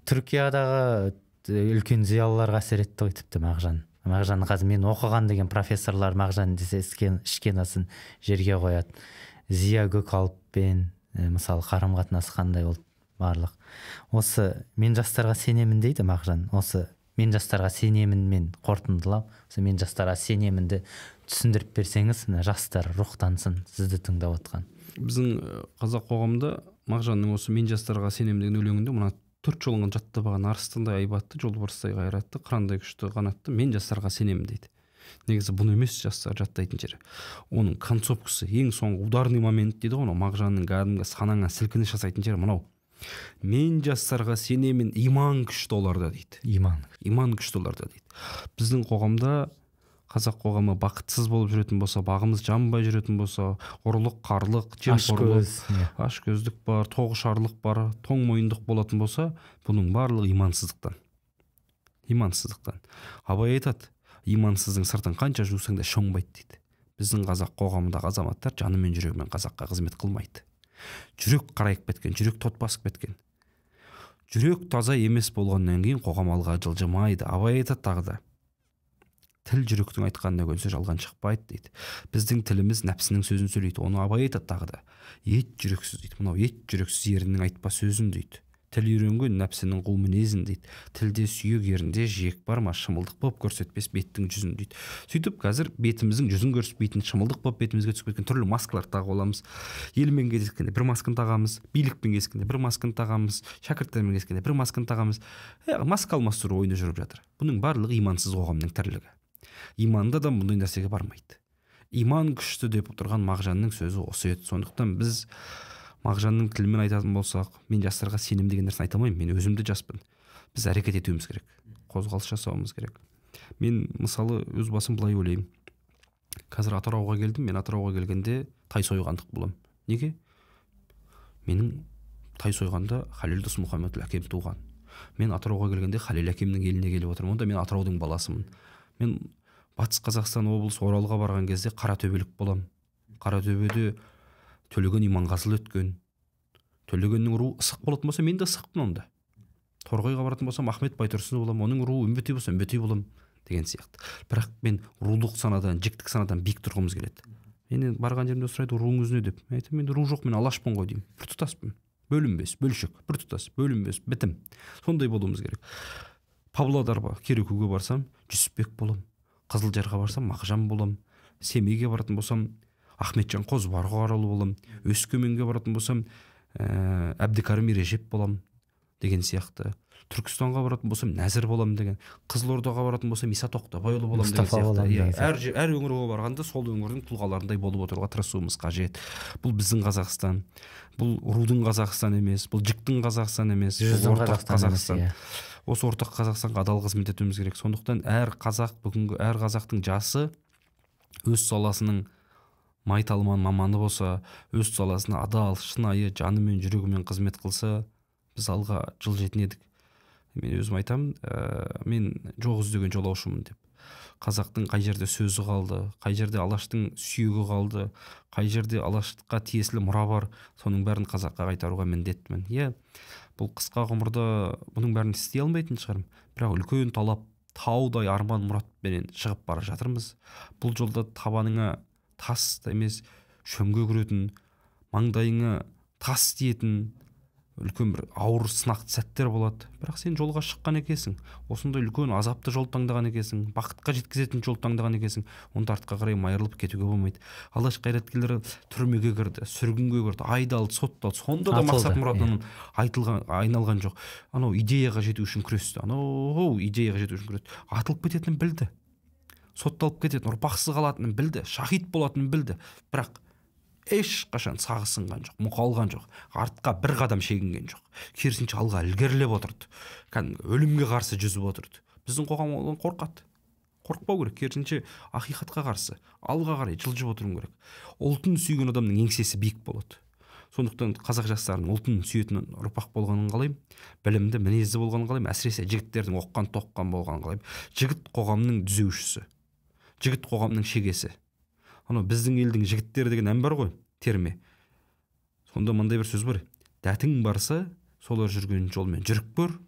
Түркиядағы үлкен зиялыларға әсер етті ғой тіпті Мағжан. Мағжан қазір мен оқыған деген профессорлар Мағжан десе ішкен асын жерге қояды. Зия Көкалыппен мысалы қарым-қатынасы қандай болды барлық. Осы мен жастарға сенемін дейді Мағжан. Осы мен жастарға сенемін мен қорытындылап, осы мен жастарға сенемінді түсіндіріп берсеңіз, мына жастар рухтансын сізді тыңдап отқан. Біздің қазақ қоғамында Мағжанның осы мен жастарға сенемін деген өлеңінде мына төрт жолын жаттап алған арыстандай айбатты, жолбарыстай қайратты, қырандай күшті қанатты мен жастарға сенемін дейді. Негізі бұны емес жастар жаттайтын жері. Оның концовкасы, ең соңғы ударный момент дейді ғой, Мағжанның кәдімгі санаңа сілкініс жасайтын жері мынау. Мен жастарға сенемін, иман күшті оларда дейді. Иман күшті оларда дейді. Біздің қоғамда, қазақ қоғамы бақытсыз болып жүретін болса, бағымыз жанбай жүретін болса, ұрлық, қарлық, жемқорлық, ашкөздік бар, тоғышарлық бар, тоң мойындық болатын болса, бұның барлығы имансыздықтан. Имансыздықтан. Абай айтады, имансыздың сыртын қанша жусаң да шоңбайды дейді. Біздің қазақ қоғамындағы азаматтар жанымен жүрегімен қазаққа қызмет қылмайды. Жүрек қарайып кеткен, жүрек тот басып кеткен. Жүрек таза емес болғаннан кейін қоғам алға жылжымайды. Абай айтады тағы да, тіл жүректің айтқанына көнсе жалған шықпайды дейді. Біздің тіліміз нәпсінің сөзін сөйлейді. Оны Абай айтады тағы да. Ет жүрексіз дейді. Мынау ет жүрексіз еріннің айтпа сөзін дейді. Тіл үйренген нәпсінің қу мінезін дейді. Тілде сүйек, ерінде жиек бар ма, шымылдық болып көрсетпес беттің жүзін дейді. Сөйтіп қазір бетіміздің жүзін көрсетпейтін, шымылдық болып бетімізге түсіп кеткен түрлі маскалар тағып аламыз. Елмен кездескенде бір масканы тағамыз, билікпен кездескенде бір масканы тағамыз, шәкірттермен кездескенде бір масканы тағамыз. Маска алмастыру ойыны жүріп жатыр. Бұның барлығы имансыз қоғамның тірлігі. Иманды адам бұндай нәрсеге бармайды. Иман күшті деп отырған Мағжанның сөзі осы еді. Сондықтан біз Мағжанның тілімен айтатын болсақ, мен жастарға сенім деген нәрсені айта алмаймын, мен өзім де жаспын. Біз әрекет етуіміз керек, қозғалыс жасауымыз керек. Мен мысалы өз басым былай ойлаймын. Қазір Атырауға келдім, мен Атырауға келгенде тай сойғандық боламын. Неге? Менің тай сойғанда Халил Досмұхамедұлы әкем туған. Мен Атырауға келгенде Халил әкемнің еліне келіп отырмын. Онда мен Атыраудың баласымын. Мен Батыс Қазақстан облысы Оралға барған кезде Қаратөбелік боламын. Қаратөбеде Төлеген Иманғазыл өткен. Төлегеннің руы ысық болатын болса, мен де ысықпын онда. Торғайға баратын болсам, Ахмет Байтұрсынов боламын, оның руы Үмбетей болса, Үмбетей боламын деген сияқты. Бірақ мен рулық санадан, жіктік санадан биік тұрғымыз келеді. Мен барған жерімде сұрайды, руыңыз не деп. Мен айтамын, менде ру жоқ, мен алашпын ғой деймін. Біртұтаспын. Бөлінбес, бөлшек, біртұтас, бөлінбес, бітім. Сондай болуымыз керек. Павлодарға, Керекуге барсам, Жүсіпбек боламын. Қызылжарға барсам, Мағжан боламын. Семейге баратын болсам, Ахметжан Қозыбарұлы боламын. Өскеменге баратын болсам, Әбдікәрім Ережеп боламын деген сияқты. Түркістанға баратын болсам, Нәзір боламын деген. Қызылордаға баратын болсам, Иса Тоқтабайұлы боламын деген сияқты. Әр өңірге барғанда сол өңірдің тұлғаларындай болып отыруға тырысуымыз қажет. Бұл біздің Қазақстан. Бұл рудың Қазақстан емес, бұл жіктің Қазақстан емес, бұл ортақ Қазақстан. Осы ортақ Қазақстанға адал қызмет етуіміз керек. Сондықтан әр қазақ, бүгінгі әр қазақтың жасы өз саласының майталман маманы болса, өз саласына адал, шынайы жанымен, жүрегімен қызмет қылса, біз алға жылжитын едік. Мен өзім айтамын, мен жоқ іздеген жолаушымын деп. Қазақтың қай жерде сөзі қалды, қай жерде алаштың сүйегі қалды, қай жерде алашқа тиесілі мұра бар, соның бәрін қазаққа қайтаруға міндеттімін. Иә, бұл қысқа ғұмырда бұның бәрін істей алмайтын шығармын, бірақ үлкен талап, таудай арман мұратпенен шығып бара жатырмыз. Бұл жолда табаныңа тас емес, шөмге кіретін, маңдайыңа тас тиетін үлкен бір ауыр сынақты сәттер болады. Бірақ сен жолға шыққан екенсің, осындай үлкен азапты жол таңдаған екенсің, бақытқа жеткізетін жол таңдаған екенсің, онда артқа қарай майырылып кетуге болмайды. Алаш қайраткерлері түрмеге кірді, сүргінге кірді, айдалды, сотталды, сонда да мақсат мұратынан айналған жоқ. Анау идеяға жету үшін күресті, анау идеяға жету үшін күресті. Атылып кететінін білді, сотталып кететін, ұрпақсыз қалатынын білді, шахид болатынын білді. Бірақ Ешқашан сағы сынған жоқ, мұқалған жоқ, артқа бір қадам шегінген жоқ. Керісінше алға ілгерілеп отырды. Кәдімгі өлімге қарсы жүзіп отырды. Біздің қоғам одан қорқады. Қорықпау керек, керісінше ақиқатқа қарсы, алға қарай жылжып отыру керек. Ұлтын сүйген адамның еңсесі биік болады. Сондықтан қазақ жастарының ұлтын сүйетін ұрпақ болғанын қалаймын, білімді, мінезді болғанын қалаймын, әсіресе жігіттердің оққан, тоққан болғанын қалаймын. Жігіт қоғамның түзеушісі, жігіт қоғамның шегесі. Анау біздің елдің жігіттері деген ән бар ғой, терме. Сонда мындай бір сөз бар: дәтің барса, солар жүрген жолмен жүріп көр,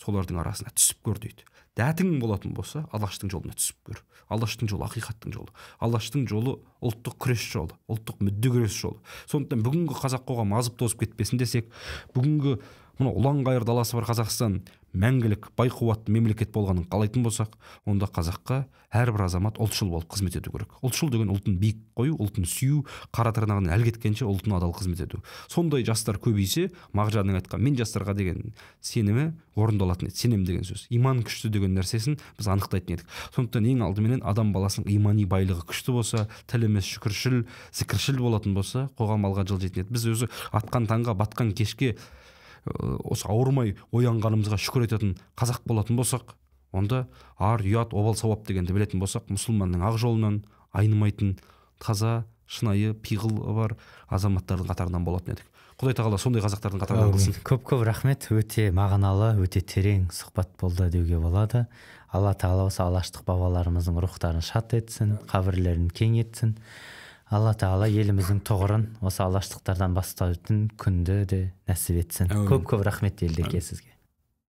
солардың арасына түсіп көр дейді. Дәтің болатын болса, Алаштың жолына түсіп көр. Алаштың жолы ақиқаттың жолы. Алаштың жолы ұлттық күрес жолы, ұлттық мүдде күрес жолы. Сондықтан бүгінгі қазақ қоғамы азып тозып кетпесін десек, бүгінгі мына ұлан-ғайыр даласы бар Қазақстан мәңгілік бай қуатты мемлекет болғанын қалайтын болсақ, онда қазаққа әрбір азамат ұлтшыл болып қызмет ету керек. Ұлтшыл деген ұлтын биік қою, ұлтын сүю, қара тырнағынан әл кеткенше ұлтына адал қызмет ету. Сондай жастар көбейсе, Мағжанның айтқан мен жастарға деген сенімі орындалатын еді. Сенем деген сөз, иман күшті деген нәрсесін біз анықтайтын едік. Сондықтан ең алдыменен адам баласының имани байлығы күшті болса, тіліміз шүкіршіл, зікіршіл болатын болса, қоғам алға жылжитын еді. Біз өзі атқан таңға, батқан кешке осы ауырмай оянғанымызға шүкір айтатын қазақ болатын болсақ, онда ар, ұят, обал, сауап дегенді білетін болсақ, мұсылманның ақ жолынан айнымайтын таза, шынайы, пиғылы бар азаматтардың қатарынан болатын едік. Құдай тағала сондай қазақтардың қатарынан қылсын. Көп-көп рахмет, өте мағыналы, өте терең сұхбат болды деуге болады. Алла тағала осы алаштық бабаларымыздың рухтарын шат етсін, қабірлерін кең етсін. Алла тағала еліміздің тұғырын осы алаштықтардан бастайтын күнді де нәсіп етсін. Көп-көп рахмет Елдеке сізге.